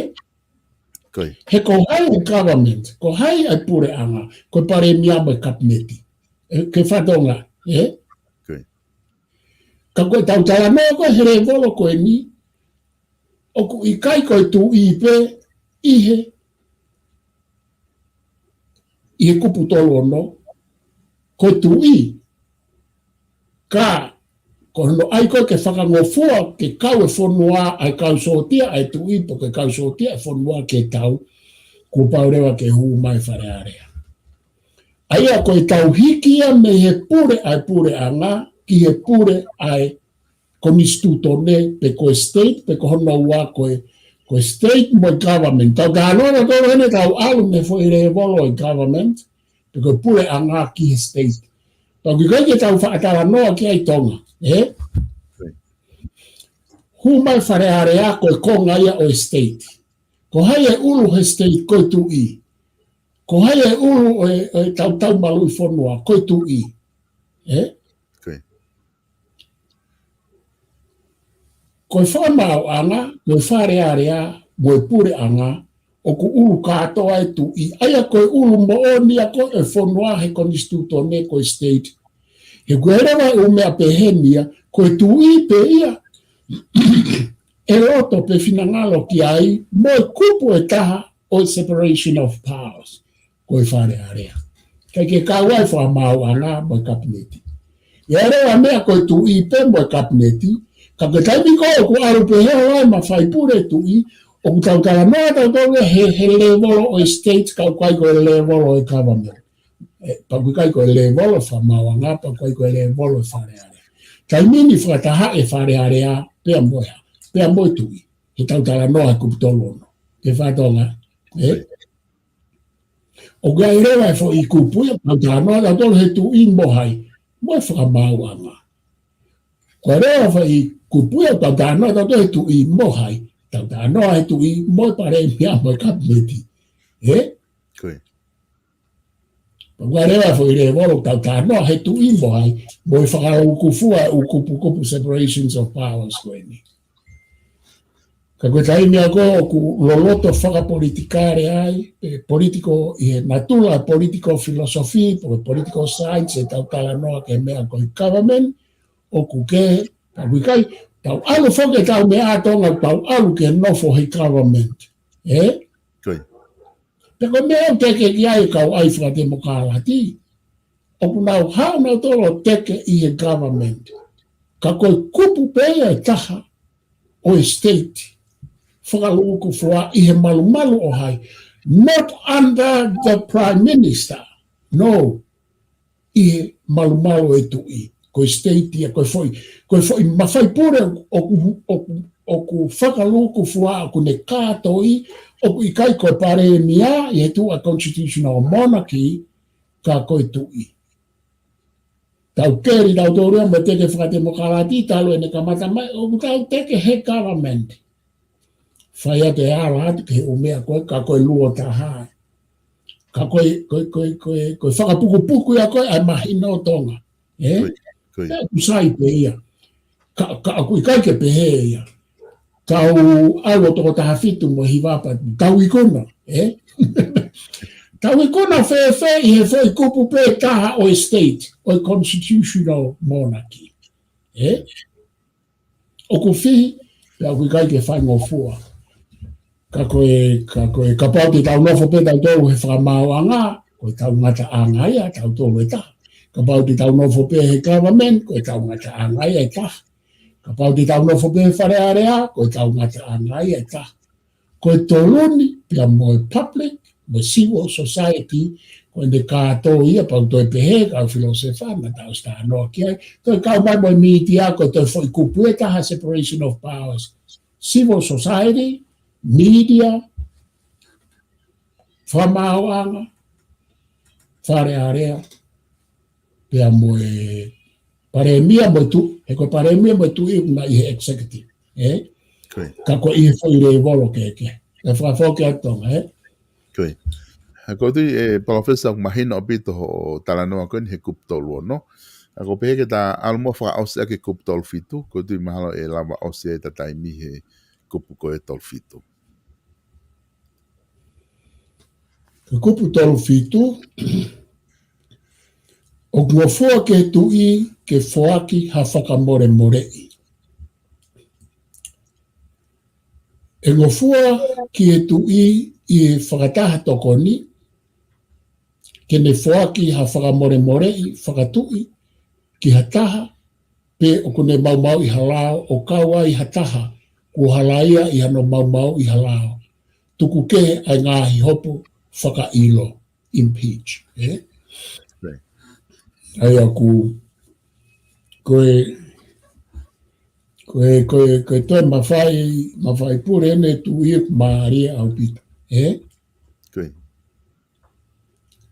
Ko ia. He ko hai e government, ko hai e puleʻanga, ko e Palēmia mo e Kapineti. Ē, ke fakatonga, ē? Ko ia. Ka ko e tau talanoa ko ē he lēvolo ko eni, ʻoku ʻikai ko e Tuʻi pē ʻi he, ʻi he kupu tolu ono, ko e Tuʻi. Ka, ko hono ʻai ko ē ke fakangofua, ke kau e fonua, ʻa e kau sōtia, ʻa e Tuʻi, pe ko e kau sōtia, ʻa e fonua ke tau, kuo pau leva ke hū mai Fale Alea. ʻA ia ko e tau hiki ia mei he pule, ʻa e puleʻanga, ki he pule ʻa e konisitūtone pe ko e state, pe ko hono ua ko e, ko e state mo e government. Tau talanoa tautolu heni tau ʻalu mei he foʻi lēvolo ʻo e government, pe ko e puleʻanga ki he state. Pea ʻoku ʻikai ke tau faʻa talanoa ki ai Tonga, ē? Hū mai Fale Alea ko e konga ia ʻo e state. Ko hai e ʻulu he state? Ko e tuʻi. Ko hai e ʻulu ʻo e, ʻo e tautau maluʻi fonua? Ko e tuʻi. Ē? Ko e fakamaauʻanga, ko e Fale Alea, mo e puleʻanga, ʻoku ʻulu kātoa e tuʻi, ʻa ia ko e ʻulu moʻoni ia ko e fonua he konisitūtone ko e state. He ʻoku ʻi ai leva e ʻū meʻa pehē ni ia, ko e tuʻi pē ia ʻe loto pe finangalo ki ai, mo e kupu ʻe taha ʻo e separation of powers, ko e Fale Alea. ʻIkai ke kau ai fakamaauʻanga mo e kapineti. ʻI ai leva e meʻa ko e tuʻi pē mo e kapineti, ka ko e taimi ko ē ʻoku ʻalu pē he ʻalu ai mafai pule e tuʻi, ʻoku tau talanoa tautolu he, he lēvolo ʻo e state, ka ʻoku ʻikai ko e lēvolo ʻo e government. Ē, pea ʻoku ʻikai ko e lēvolo fakamaauʻanga, pea ʻoku ʻikai ko e lēvolo ʻo e Fale Alea. Taimi ni fakataha e Fale Alea, pea mo e, pea mo e tuʻi. He tau talanoa he kupu tolu ono. Ke fai Tonga, ē? ʻOku ʻi ai leva e foʻi kupu ia, tau talanoa tautolu he tuʻi mo hai, mo e fakamaauʻanga. Ko e leva e foʻi kupu ia, tau talanoa tautolu he tuʻi mo hai, tau talanoa he tuʻi mo e palēmia mo e kapineti. Ē? Ko ia. Pea ʻoku ʻi ai leva e foʻi lēvolo tau talanoa he tuʻi mo hai, mo e fakalūkufua e ʻū kupukupu separations of powers ko eni. Ka ko e taimi ia ko ē ʻoku loloto fakapolitikale ai, ē, political, ʻi he natula political philosophy, pe ko e political science, ʻetau talanoa ki he meʻa ko e government, ʻoku kehe, pea ʻoku ʻikai, tau ʻalu foki ʻetau meʻa ʻa Tonga, tau ʻalu ke nofo he government. Ē? Ko ia. Pea ko e meʻa ʻoku teke ki ai e kau ʻai fakatemokalati, ʻoku nau haʻu nautolu ʻo teke ʻi he government. Ka ko e kupu pē ia ʻe taha ʻo e state, fakalūkufua ʻi he malumalu ʻo hai. Not under the prime minister. No. ʻI he malumalu ʻo e tuʻi. Ko e state ia, ko e foʻi, ko e foʻi mafai pule ʻoku, ʻoku, ʻoku fakalūkufua, ʻoku ne kātoi, ʻoku ʻikai ko e palēmia ʻi he tuʻu ʻa e constitutional monarchy, ka ko e tuʻi. Tau keli tautolu ia mo e teke fakatemokalati, talu ʻene kamata mai, ʻoku tau teke he government. Fai atu e ala atu ki he ʻū meʻa ko ē, ka ko e luo taha. Ka ko e, ko e, ko e, ko e, ko e fakapukupuku ia ko ē ʻa e mahino ʻo Tonga. Ē? Ko ia, ko ia. Pea ʻoku sai pē ia. Ka, ka ʻoku ʻikai ke pehē ia. Tau ʻalu ʻo toko taha fitu mo e hiva pea tau ikuna, ē? Tau ikuna fēfē ʻi he foʻi kupu pē taha ʻo e state, ʻo e constitutional monarchy. Ē? ʻOku fihi, pea ʻoku ʻikai ke faingofua. Ka ko e, ka ko e, kapau te tau nofo pē tautolu he fakamaauʻanga, ko e tau ngataʻanga ia, tautolu ʻe taha. Kapau te tau nofo pē he government, ko e tau ngataʻanga ia ʻe taha. Kapau te tau nofo pē he Fale Alea, ko e tau ngataʻanga ia ʻe taha. Ko e tolu ni, pea mo e public, mo e civil society, ko ʻene kātoi ia, pea ʻoku toe pehē, kau filōsefa, naʻa tau ʻosi talanoa ki ai, toe kau mai mo e mītia, ko e toe foʻi kupu ʻe taha separation of powers. Civil society, media, fakamaauʻanga, Fale Alea, pea mo e palēmia mo e tuʻi, he ko e palēmia mo e tuʻi ʻoku nau ʻi he executive, ē? Ko ia. Ka ko e ʻi he foʻi lēvolo kehekehe. ʻE fakafoki atu Tonga, ē? Ko ia. ʻA ia ʻoku ou tui, ē, Palōfesa, ʻoku mahino ʻaupito hoʻo talanoa ko eni he kupu tolu ono. ʻA ia ʻoku ou pehē ke ta ʻalu muʻa fakaʻosi ʻaki e kupu tolu fitu, ʻoku ou tui mahalo ʻe lava ʻosi ʻeta taimi he kupu ko ē tolu fitu. Ko e kupu tolu fitu, ʻoku ngofua ki he tuʻi ke foaki ha fakamolemoleʻi. ʻE ngofua ki he tuʻi ʻi he fakataha tokoni, ke ne foaki ha fakamolemoleʻi fakatuʻi ki ha taha, pe ʻoku ne maumauʻi ha lao ʻo kau ai ha taha kuo halaia ʻi hano maumauʻi ha lao, tuku kehe ʻa e ngaahi hopo fakaʻilo, impeach, ē? Right. ʻA ia ʻoku, Ko e, ko e, ko e, ko e toe mafai, mafai pule ʻene tuʻi ʻoku mālie ʻaupito. Ē? Ko e.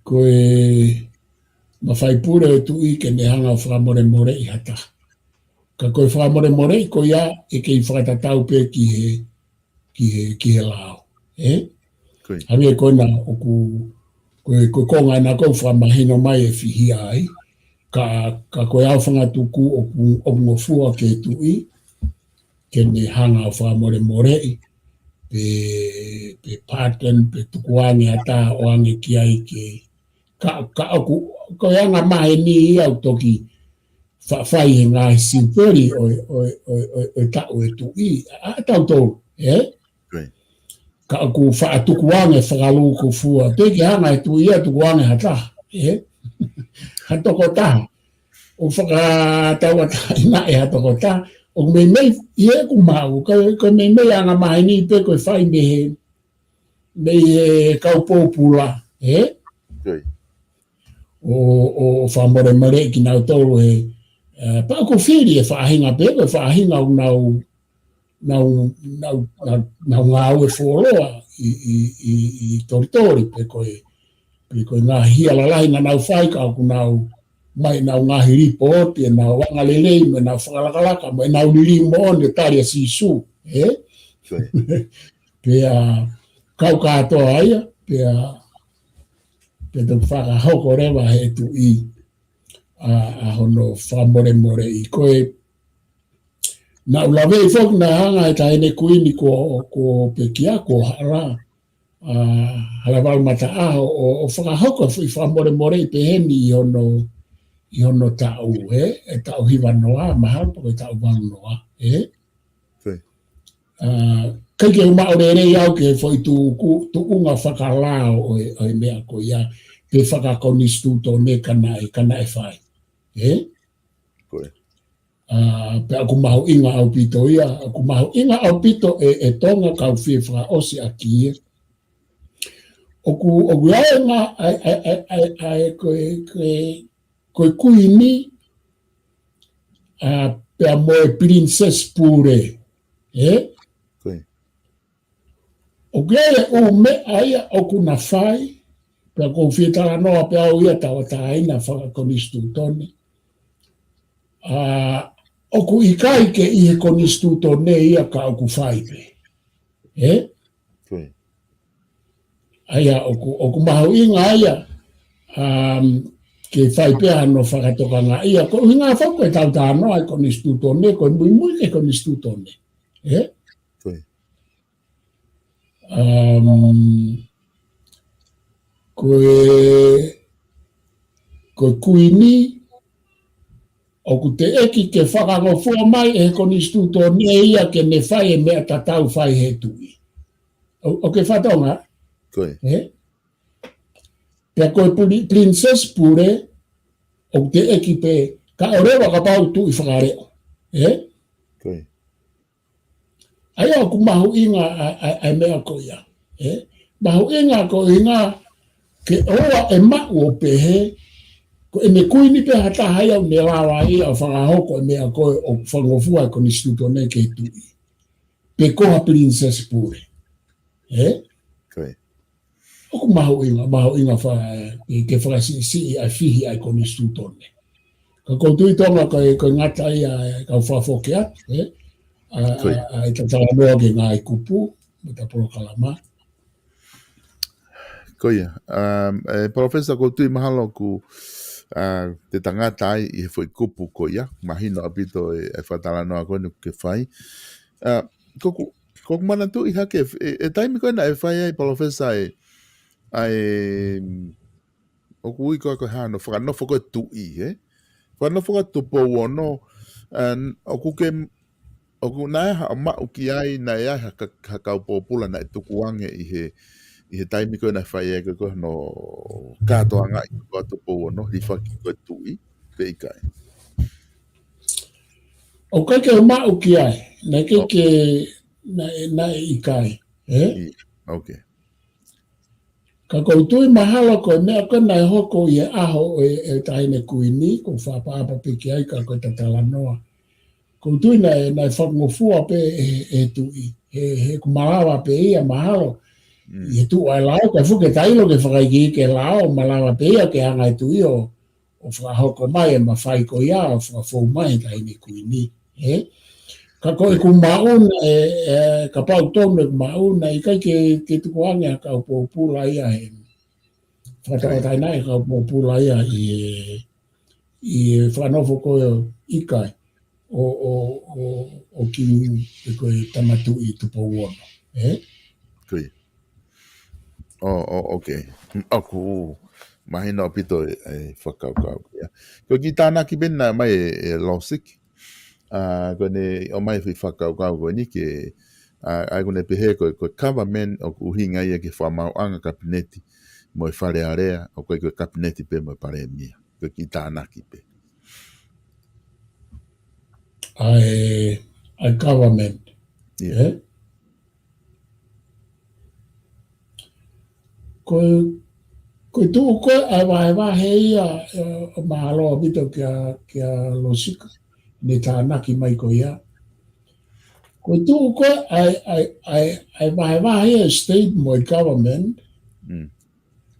Ko e mafai pule ʻo e tuʻi ke ne hanga ʻo fakamolemoleʻi ha taha. Ka ko e fakamolemoleʻi ko ia ʻe kei fakatatau pē ki he, ki he, ki he lao. Ē? Ko e. Hangē ko ena ʻoku, ko e, ko e konga ena ʻoku fakamahino mai e fihi ai. Ka, ka ko e au fangatuku ʻoku, ʻoku ngofua ke tuʻi, ke ne hanga ʻo fakamolemoleʻi, pe, pe pardon, pe tukuange ha taha ʻo ʻoange ki ai ke, ka, ka ʻoku, ko e anga maheni ia ʻoku toki fa-, fai he ngaahi siupeli ʻo, ʻo, ʻo, ʻo, ʻo taʻu e tuʻi, ʻa, ʻa tautolu, ē? Ko e. Ka ʻoku faʻa tukuange fakalūkufua, teʻeki hanga e tuʻi ia tukuange ha taha, ē? Ha tokotaha. ʻO fakatauʻatāinaʻi ha tokotaha, ʻoku meimei, ʻi heʻeku maʻu, ka, ka meimei anga maheni pē ko e fai mei he, mei he kau pōpula, ē? Ko e. ʻO, ʻo fakamolemoleʻi kinautolu he, ē, pea ʻoku fili e faʻahinga pē, ko e faʻahinga ʻoku nau, nau, nau, nau, nau ngāue fuoloa ʻi, ʻi, ʻi, ʻi Tolitoli, pe ko e, pe ko e ngaahi hia lalahi naʻa nau fai ka ʻoku nau ʻomai ʻenau ngaahi lipooti, ʻenau angalelei, mo ʻenau fakalakalaka, mo ʻenau liliu moʻoni ʻo tali ʻa Sīsū, ē? Ko e. Pea kau kātoa ia, pea, pea toki fakahoko leva he tuʻi ʻa, ʻa hono fakamolemoleʻi. Ko e, naʻa ku laveʻi foki naʻe hanga ʻe he Taʻahine Kuini ko, ko Pekia, ko Hala, ʻa, Hala Valu Mataʻaho, ʻo, ʻo fakahoko e foʻi fakamolemoleʻi pehē ni ʻi hono, ʻi hono taʻu, ē, e taʻu hiva noa, mahalo pe ko e taʻu valu noa, ē? Ko e. ʻA, ʻikai ke u maʻu lelei au ki he foʻi tuku-, tuʻunga fakalao ʻo e, ʻo e meʻa ko ia, pe fakakonisitūtone ka naʻe, ka naʻe fai. Ē? Ko e. ʻA, pea ʻoku mahuʻinga ʻaupito ia, ʻoku mahuʻinga ʻaupito ʻe, ʻe Tonga kau fie fakaʻosi ʻaki ia. ʻOku, ʻoku ʻi ai e ngaahi, ʻa e, ʻa e, ʻa e, ʻa e, ʻa e, ko e, ko e, ko e Kuini, ʻa, pea mo e Pilinisesi Pule, ē? Ko e. ʻOku ʻi ai e ʻū meʻa ia ʻoku na fai, pea ʻoku ou fie talanoa pē au ia tauʻatāina fakakonisitūtone. ʻA, ʻoku ʻikai ke ʻi he konisitūtone ia ka ʻoku fai pē. Ē? Ko e. ʻA ia ʻoku, ʻoku mahuʻinga ia, um, ke fai pē hano fakatokangaʻi ia. Ko e ʻuhinga foki ko ʻetau talanoa e konisitūtone, ko e muimui ki he konisitūtone. Ē? Ko e. Um, ko e, ko e Kuini, ʻoku teʻeki ke fakangofua mai ʻe he konisitūtone ia ke ne fai e meʻa tatau fai he tuʻi. ʻO, ʻoku ke fakatokangaʻi? Ko e. Ē? Pea ko e puli-, Pilinisesi Pule, ʻoku teʻeki pē, kae ʻoua leva kapau tuʻi fakaleʻo. Ē? Ko e. ʻA ia ʻoku mahuʻinga ʻa, ʻa, ʻa e meʻa ko ia. Ē? Mahuʻinga ko e ʻuhinga ke ʻoua ʻe maʻu ʻo pehē, ko ʻene Kuini pē ha taha ia ʻoku ne lava ia ʻo fakahoko e meʻa ko ē ʻoku fakangofua e konisitūtone ke tuʻi. Pe ko ha Pilinisesi Pule. Ē? Ko e. ʻOku mahuʻinga, mahuʻinga fa-, ke, ke fakasiʻisiʻi ʻa e fihi ʻa e konisitūtone. Ka ʻoku ou tui Tonga ko e, ko e ngata ia e kau fakafoki atu, ē? ʻA, Ko e. ʻA, ʻa, ʻeta talanoa ki he ngaahi kupu, mo ʻeta polokalama. Ko ia. Um, ē, Palōfesa, ʻoku ou tui mahalo ʻoku, ʻa, te ta ngata ai ʻi he foʻi kupu ko ia, mahino ʻaupito e, e fakatalanoa ko eni ʻoku ke fai. ʻA, ʻoku, ʻoku ou manatuʻi hake, e, e taimi ko ē naʻe fai ai, Palōfesa, e, ʻa e, ʻoku ui ko ē ko e hā, hono fakanofo ko ē tuʻi, ē? Fakanofo ko ē Tupou Ono, ʻa, ʻoku ke, ʻoku naʻe ʻi ai haʻo maʻu ki ai, naʻe ʻi ai ha ka-, ha kau pōpula naʻe tukuange ʻi he, ʻi he taimi ko ē naʻe fai ai ko ē ko hono kātoangaʻi ko ē ʻa Tupou Ono, hilifaki ko ē tuʻi, pe ʻikai? ʻOku ʻikai ke u maʻu ki ai, naʻe ʻikai ʻO. ke, naʻe, naʻe ʻikai, ē? ʻIo, ok. Ka ʻoku ou tui mahalo ko e meʻa ko ē naʻe hoko ʻi he ʻaho ʻo e, e Taʻahine Kuini, ʻoku ou fakaʻapaʻapa pē ki ai ka ko e talanoa. ʻOku ou tui naʻe, naʻe fakangofua pē ʻe, ʻe he tuʻi. He, he ʻoku malava pē ia mahalo. Mm. ʻI he tuʻu ʻa e lao, ka fuke tailo ke fakaikiiki e lao, malava pē ia ke hanga ʻe he tuʻi ʻo, ʻo fakahoko mai e mafai ko ia, ʻo fakafou mai he Taʻahine Kuini. Ē? Ka ko ʻeku maʻu naʻe, ē, kapau tonu ʻeku maʻu naʻe ʻikai ke, ke tukuange ha kau pōpula ia he. Fakatauʻatāina e kau pōpula ia ʻi he, ʻi he fakanofo ko ē ʻikai ʻo, ʻo, ʻo, ʻo Kingi pe ko e Tama Tuʻi Tupou Ono. Ē? Ko ia. ʻO, ʻo, ok. ʻOku mahino ʻaupito e, e fakakaukau ia. Ko e kiʻi tānaki pē naʻe ʻomai ʻe, ʻe Losiki. ʻA, ko ʻene ʻomai e foʻi fakakaukau ko eni ke, ʻa, ʻa ia ko ʻene pehē ko, ko e government ʻoku ʻuhinga ia ki he fakamaauʻanga kapineti mo e Fale Alea, ʻoku ʻikai ko e kapineti pē mo e palēmia. Ko e kiʻi tānaki pē. ʻA e, ʻa e government. Ia. Ē? Ko e, ko e tuʻu ko ē ʻa e vahevahe ia, ē, ʻo mālō ʻaupito kia, kia Losiki, ne tānaki mai ko ia. Ko e tuʻu ko ē ʻa e, ʻa e, ʻa e, ʻa e vahevahe ia state mo e government, Mm.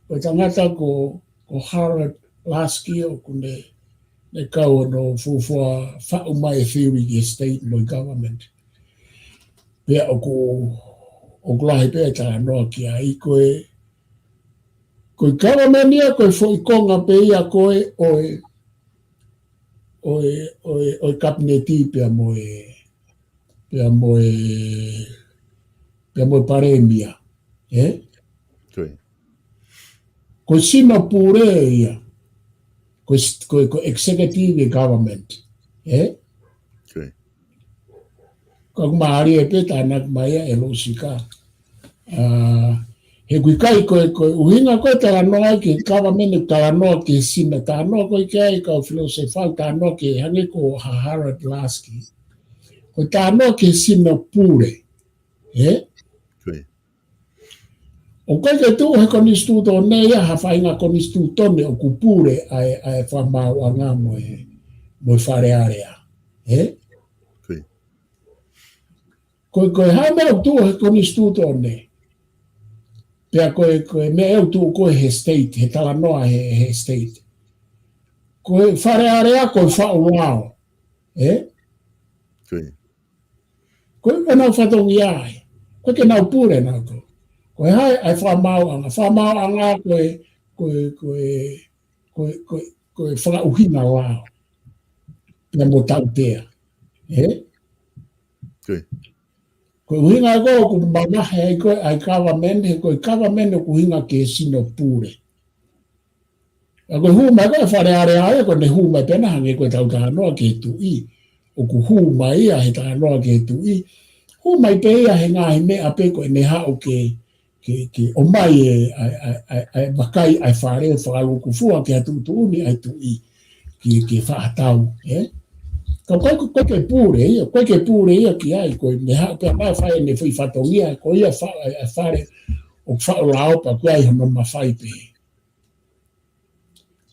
ko e tangata ko, ko Harold Laski ʻoku ne, ne kau hono fuofua faʻu mai e theory ki he state mo e government. Pea ʻoku, ʻoku lahi pē e talanoa ki ai ko e, ko e government ia, ko e foʻi konga pē ia ko ē ʻo e, ʻo e, ʻo e, ʻo e kapineti pea mo e, pea mo e, pea mo e palēmia. Ē? Ko ia. Ko e sino pule ia. Ko e s-, ko e, ko e executive government. Ē? Ko ia. Ka ʻoku mālie pē tānaki mai ia ʻe Losiki. ʻA, he ʻoku ʻikai ko e, ko e ʻuhinga ko ē talanoa ki he government, talanoa ki he sino, talanoa ko ē ki ai kau filōsefa, talanoa ki he hangē ko Harold Laski. Ko e talanoa ki he sino pule. Ē? Ko ia. ʻOku ʻikai ke tuʻu he konisitūtone ia ha faʻahinga konisitūtone ʻoku pule ʻa e, ʻa e fakamaauʻanga mo e, mo e Fale Alea. Ē? Ko ia. Ko e, ko e hā e meʻa ʻoku tuʻu he konisitūtone. Pea ko e, ko e meʻa ʻoku tuʻu ko ē he state, he talanoa he, he state. Ko e Fale Alea ko e faʻu lao. Ē? Ko ia. Ko e ʻenau fatongia ai. ʻOku ʻikai ke nau pule nautolu. Ko e hā e fakamaauʻanga, fakamaauʻanga ko e, ko e, ko e, ko e, ko e, ko e fakaʻuhinga lao. Pea mo tautea. Ē? Ko ia. Ko e ʻuhinga ko ē ʻoku mamahi ai ko ē ʻa e government, he ko e government ʻoku ʻuhinga ki he sino pule. ʻA ko e hū mai ko ē Fale Alea ia, ko ʻene hū mai pē ena hangē ko e tau talanoa ki he tuʻi. ʻOku hū mai ia he talanoa ki he tuʻi. Hū mai pē ia he ngaahi meʻa pē ko ʻene haʻu ke, ke, ke ʻomai e, ʻa e, ʻa e, ʻa e, ʻa e vakai ʻa e fale fakalūkufua ki ha tuʻutuʻuni ʻa e tuʻi ki, ki he fakatatau, ē? Ka ʻoku ʻikai, ʻoku ʻikai ke pule ia, ʻoku ʻikai ke pule ia ki ai, ko ʻene haʻu pē ʻo fai ʻene foʻi fatongia, ko ia fa-, ʻa e, ʻa e fale ʻoku faʻu lao pea ʻoku ʻi ai hono mafai pē.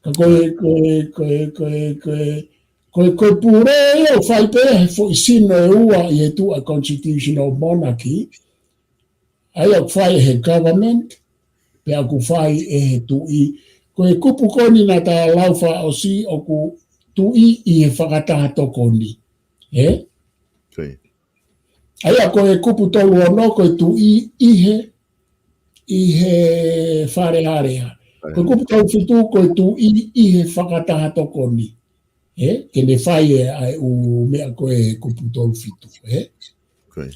Ka ko e, ko e, ko e, ko e, ko e, ko e, ko e pule ia ʻoku fai pē he foʻi sino ʻe ua ʻi he tuʻu ʻa e constitutional monarchy, ʻa ia ʻoku fai he government, pea ʻoku fai ʻe he tuʻi. Ko e kupu ko eni naʻa ta lau fakaʻosi ʻoku tuʻi ʻi he fakataha tokoni. Ē? Ko ia. ʻA ia ko e kupu tolu ono ko e tuʻi ʻi he, ʻi he Fale Alea. Ko e kupu tolu fitu ko e tuʻi ʻi he fakataha tokoni. Ē? Ke ne fai e, ʻa e ʻū meʻa ko e kupu tolu fitu. Ē? Ko ia.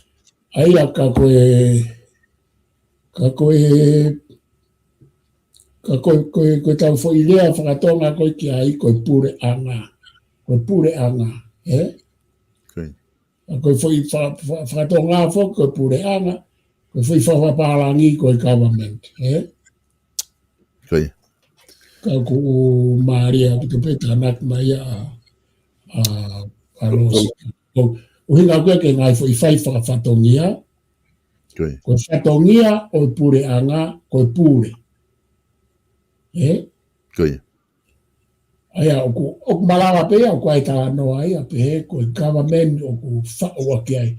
ʻA ia ka ko e, ka ko e, ka ko e, ko e, ko e tau foʻi lea fakatonga ko ē ki ai ko e puleʻanga. Ko e puleʻanga. Ē? Ko ia. Ka ko e foʻi fa-, fa-, fakatonga foki ko e puleʻanga. Ko e foʻi fa-, fakapālangi ko e government. Ē? Ko ia. Ka ʻoku mālie ʻaupito pē tānaki mai ia ʻa, ʻa, ʻa Losiki. ʻO, ʻuhinga ko ē ki he ngaahi foʻi fai fakafatongia. Ko ia. Ko e fatongia ʻo e puleʻanga, ko e pule. Ē? Ko ia. ʻA ia, ʻoku, ʻoku malava pē ia, ʻoku ʻi ai e talanoa ia, pehē ko e government ʻoku faʻu ʻaki ai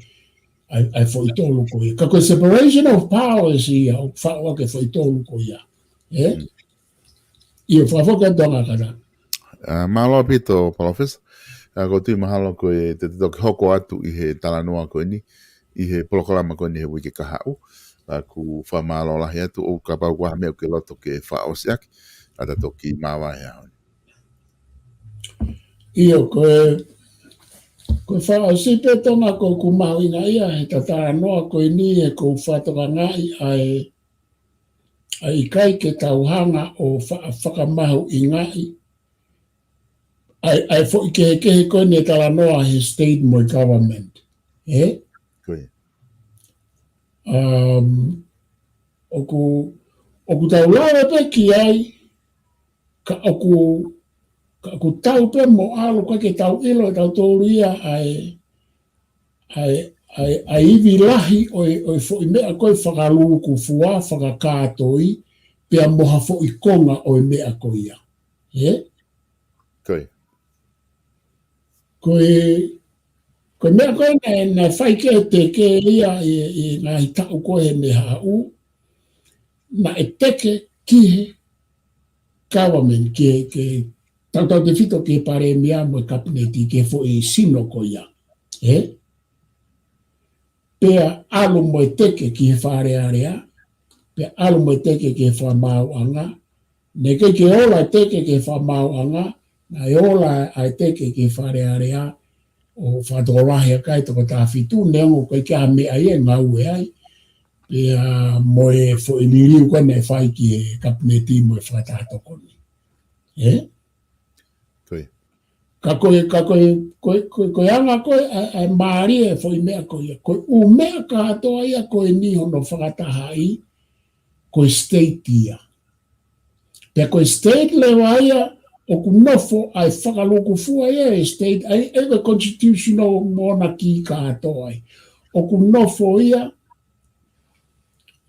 ʻa e, ʻa e foʻi tolu ko ia. Ka ko e separation of powers ia, ʻoku faʻu ʻaki e foʻi tolu ko ia. Ē? Mm. ʻIo, fakafoki atu ʻa Ngakata. ʻA, mālō ʻaupito, Palōfesa. ʻA, ʻoku ou tui mahalo ko e te, te toki hoko atu ʻi he talanoa ko eni, ʻi he polokalama ko eni he uike kahaʻu. ʻA, ʻoku fakamālō lahi atu, ʻo kapau ʻoku ʻi ai ha meʻa ʻoku ke loto ke fakaʻosi ʻaki, ʻa ta toki māvae he ʻaho ni. ʻIo, ko e, ko e fakaʻosi pē Tonga, ko ʻeku mahuʻinga ia he talanoa ko eni he ʻoku ou fakatokangaʻi ʻa e, ʻa e ʻikai ke tau hanga ʻo fa-, fakamahuʻingaʻi ʻa e, ʻa e foʻi kehekehe ko eni e talanoa he state mo e government. Ē? Ko ia. Um, ʻoku, ʻoku tau lave pē ki ai, ka ʻoku, ka ʻoku tau pē mo ʻalu ka ke tau ʻilo ʻe tautolu ia ʻa e, ʻa e, ʻa e, ʻa e ivi lahi ʻo e, ʻo e foʻi meʻa ko e fakalūkufua, fakakātoi, pea mo ha foʻi konga ʻo e meʻa ko ia. Ē? Ko ia. Ko e, ko e meʻa ko ē naʻe, naʻe fai ke teke ia ʻi, ʻi he ngaahi taʻu ko ē he meʻa haʻu, naʻe teke ki he government, ki he, ki he tautautefito ki he palēmia mo e kapineti, ki he foʻi sino ko ia. Ē? Pea ʻalu mo e teke ki he Fale Alea, pea ʻalu mo e teke ki he Fakamaauʻanga, naʻe ʻikai ke ola e teke ki he Fakamaauʻanga, naʻe ola ʻa e teke ki he Fale Alea, ʻo fakatokolahi ʻa e kakai toko taha fitu, neongo ʻoku ʻikai ke ʻi ai ha meʻa ia ʻe ngāue ai, pea mo e foʻi liliu ko ē naʻe fai ki he kapineti mo e fakataha tokoni. Ē? Ko ia. Ka ko e, ka ko e, ko e, ko e, ko e anga ko ē ʻa e, ʻa e mālie e foʻi meʻa ko ia. Ko e ʻū meʻa kātoa ia ko eni hono fakatahaʻi, ko e state ia. Pea ko e state leva ia, ʻoku nofo ʻa e fakalūkufua ia e state, ʻa e, ʻa e constitutional monarchy kātoa ia. ʻOku nofo ia,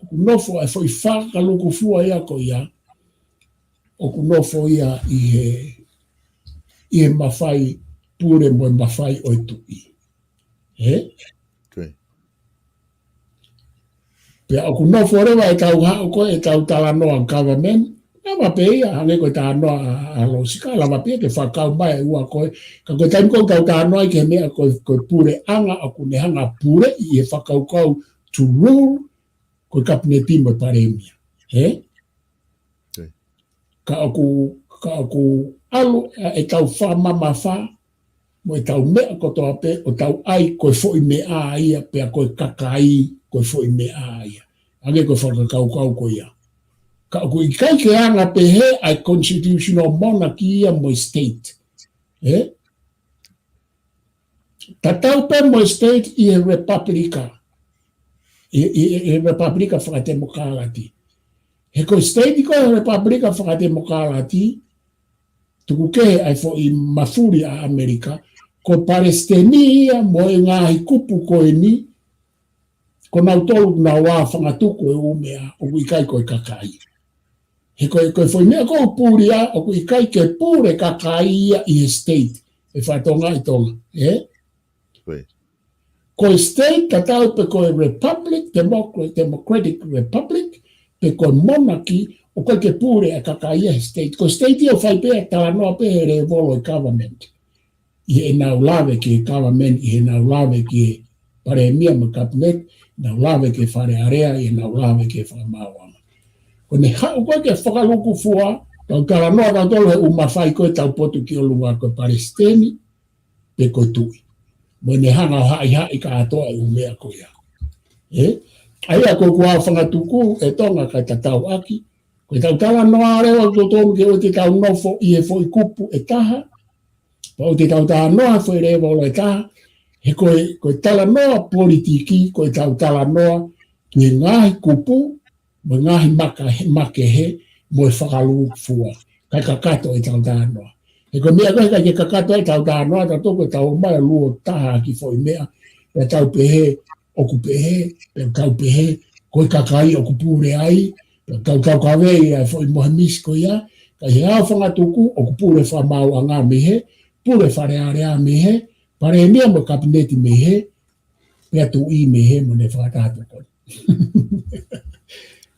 ʻoku nofo ʻa e foʻi fakalūkufua ia ko ia, ʻoku nofo ia ʻi he, ʻi he mafai pule mo e mafai ʻo e tuʻi. Ē? Ko ia. Pea ʻoku nofo leva ʻetau haʻu ko ē ʻetau talanoa government, lava pē ia, hangē ko e talanoa ʻa, ʻa Losika, lava pē ia ke fakakau mai ʻe ua ko ē, ka ko e taimi ko ē ʻoku tau talanoa ai ki he meʻa ko e, ko e puleʻanga, ʻoku ne hanga puleʻi he fakakaukau to rule, ko e kapineti mo e palēmia. Ē? Ko ia. Ka ʻoku, ka ʻoku ʻalu ʻa ʻetau fakamamafa, mo ʻetau meʻa kotoa pē, ʻo tau ʻai ko e foʻi meʻa ia, pea ko e kakai ko e foʻi meʻa ia. Hangē ko e fakakaukau ko ia. Ka ʻoku ʻikai ke anga pehē ʻa e constitutional monarchy ia mo e state. Ē? Tatau pē mo e state ʻi he Repapilika. ʻI, ʻi, ʻi he Repapilika Fakatemokalati. He ko e state ko e Repapilika Fakatemokalati, tuku kehe ʻa e foʻi mafuli ʻa ʻAmelika, ko Palesiteni ia mo e ngaahi kupu ko eni, ko nautolu naʻa nau fangatuku e ʻū meʻa, ʻoku ʻikai ko e kakai. He ko e, ko e foʻi meʻa ko ē ʻoku puli ai, ʻoku ʻikai ke pule kakai ia ʻi he state, ʻe fakatonga ʻi Tonga, ē? Ko ia. Ko e state tatau pē ko e Republic, Democra-, Democratic Republic, pe ko e monarchy, ʻoku ʻikai ke pule ʻa e kakai ia he state. Ko e state ia ʻoku fai pē ʻa e talanoa pē he lēvolo ʻo e government. ʻI heʻenau lave ki he government, ʻi heʻenau lave ki he palēmia mo e cabinet, ʻenau lave ki he Fale Alea, ʻi heʻenau lave ki he Fakamaauʻanga. Ko ʻene haʻu ko ē ke fakalūkufua, tau talanoa tautolu he ʻū mafai ko ē taupotu ki ʻolunga ko e Palesiteni, pe ko e tuʻi. Mo ʻene hanga ʻo haʻihaʻi kātoa e ʻū meʻa ko ia. Ē? ʻA ia ko ʻeku fangatuku ʻe Tonga kae tatau ʻaki. Ko ʻetau talanoa leva ʻoku totonu ke ʻoua te tau nofo ʻi he foʻi kupu ʻe taha. Pea ʻoua te tau talanoa he foʻi lēvolo ʻe taha. He ko e, ko e talanoa politiki, ko ʻetau talanoa ki he ngaahi kupu, mo e ngaahi maka-, makehe, mo e fakalūkufua. Kae kakato ʻetau talanoa. He ko e meʻa ko ē ʻikai ke kakato ʻetau talanoa, tautolu ko ʻetau ō mai ʻo luo taha ki he foʻi meʻa, pea tau pehē, ʻoku pehē, pea tau pehē, ko e kakai ʻoku pule ai, pea tau taukaveʻi ʻa e foʻi mohe misi ko ia, Ka ʻi he ʻao fangatuku, ʻoku pule fakamaauʻanga mei hē, pule Fale Alea mei hē, palēmia mo e kapineti mei hē, pea tuʻi mei hē mo ʻene fakataha tokoni.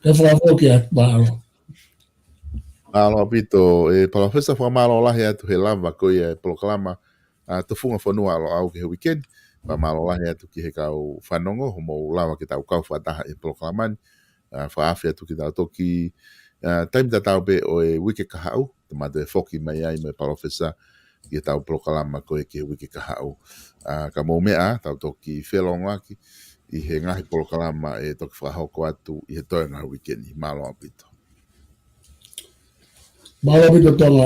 Ke fakafoki atu, mālō. Mālō ʻaupito, ʻe Palōfesa, fakamālō lahi atu he lava ko ia e polokalama, ʻa Tufunga Fonua ʻa Loʻau ki he uike ni. Fakamālō lahi atu ki he kau fanongo, hoʻomou lava ke tau kau fakataha ʻi he polokalama ni. ʻA, fakaafe atu ke tau toki, ʻa, taimi tatau pē ʻo e uike kahaʻu, te mou toe foki mai ai mo e Palōfesa ki heʻetau polokalama ko ē ki he uike kahaʻu. ʻA, ka mou meʻa, tau toki felongoaki ʻi he ngaahi polokalama ʻe toki fakahoko atu ʻi he toenga uike ni. Mālō ʻaupito. Mālō ʻaupito Tonga.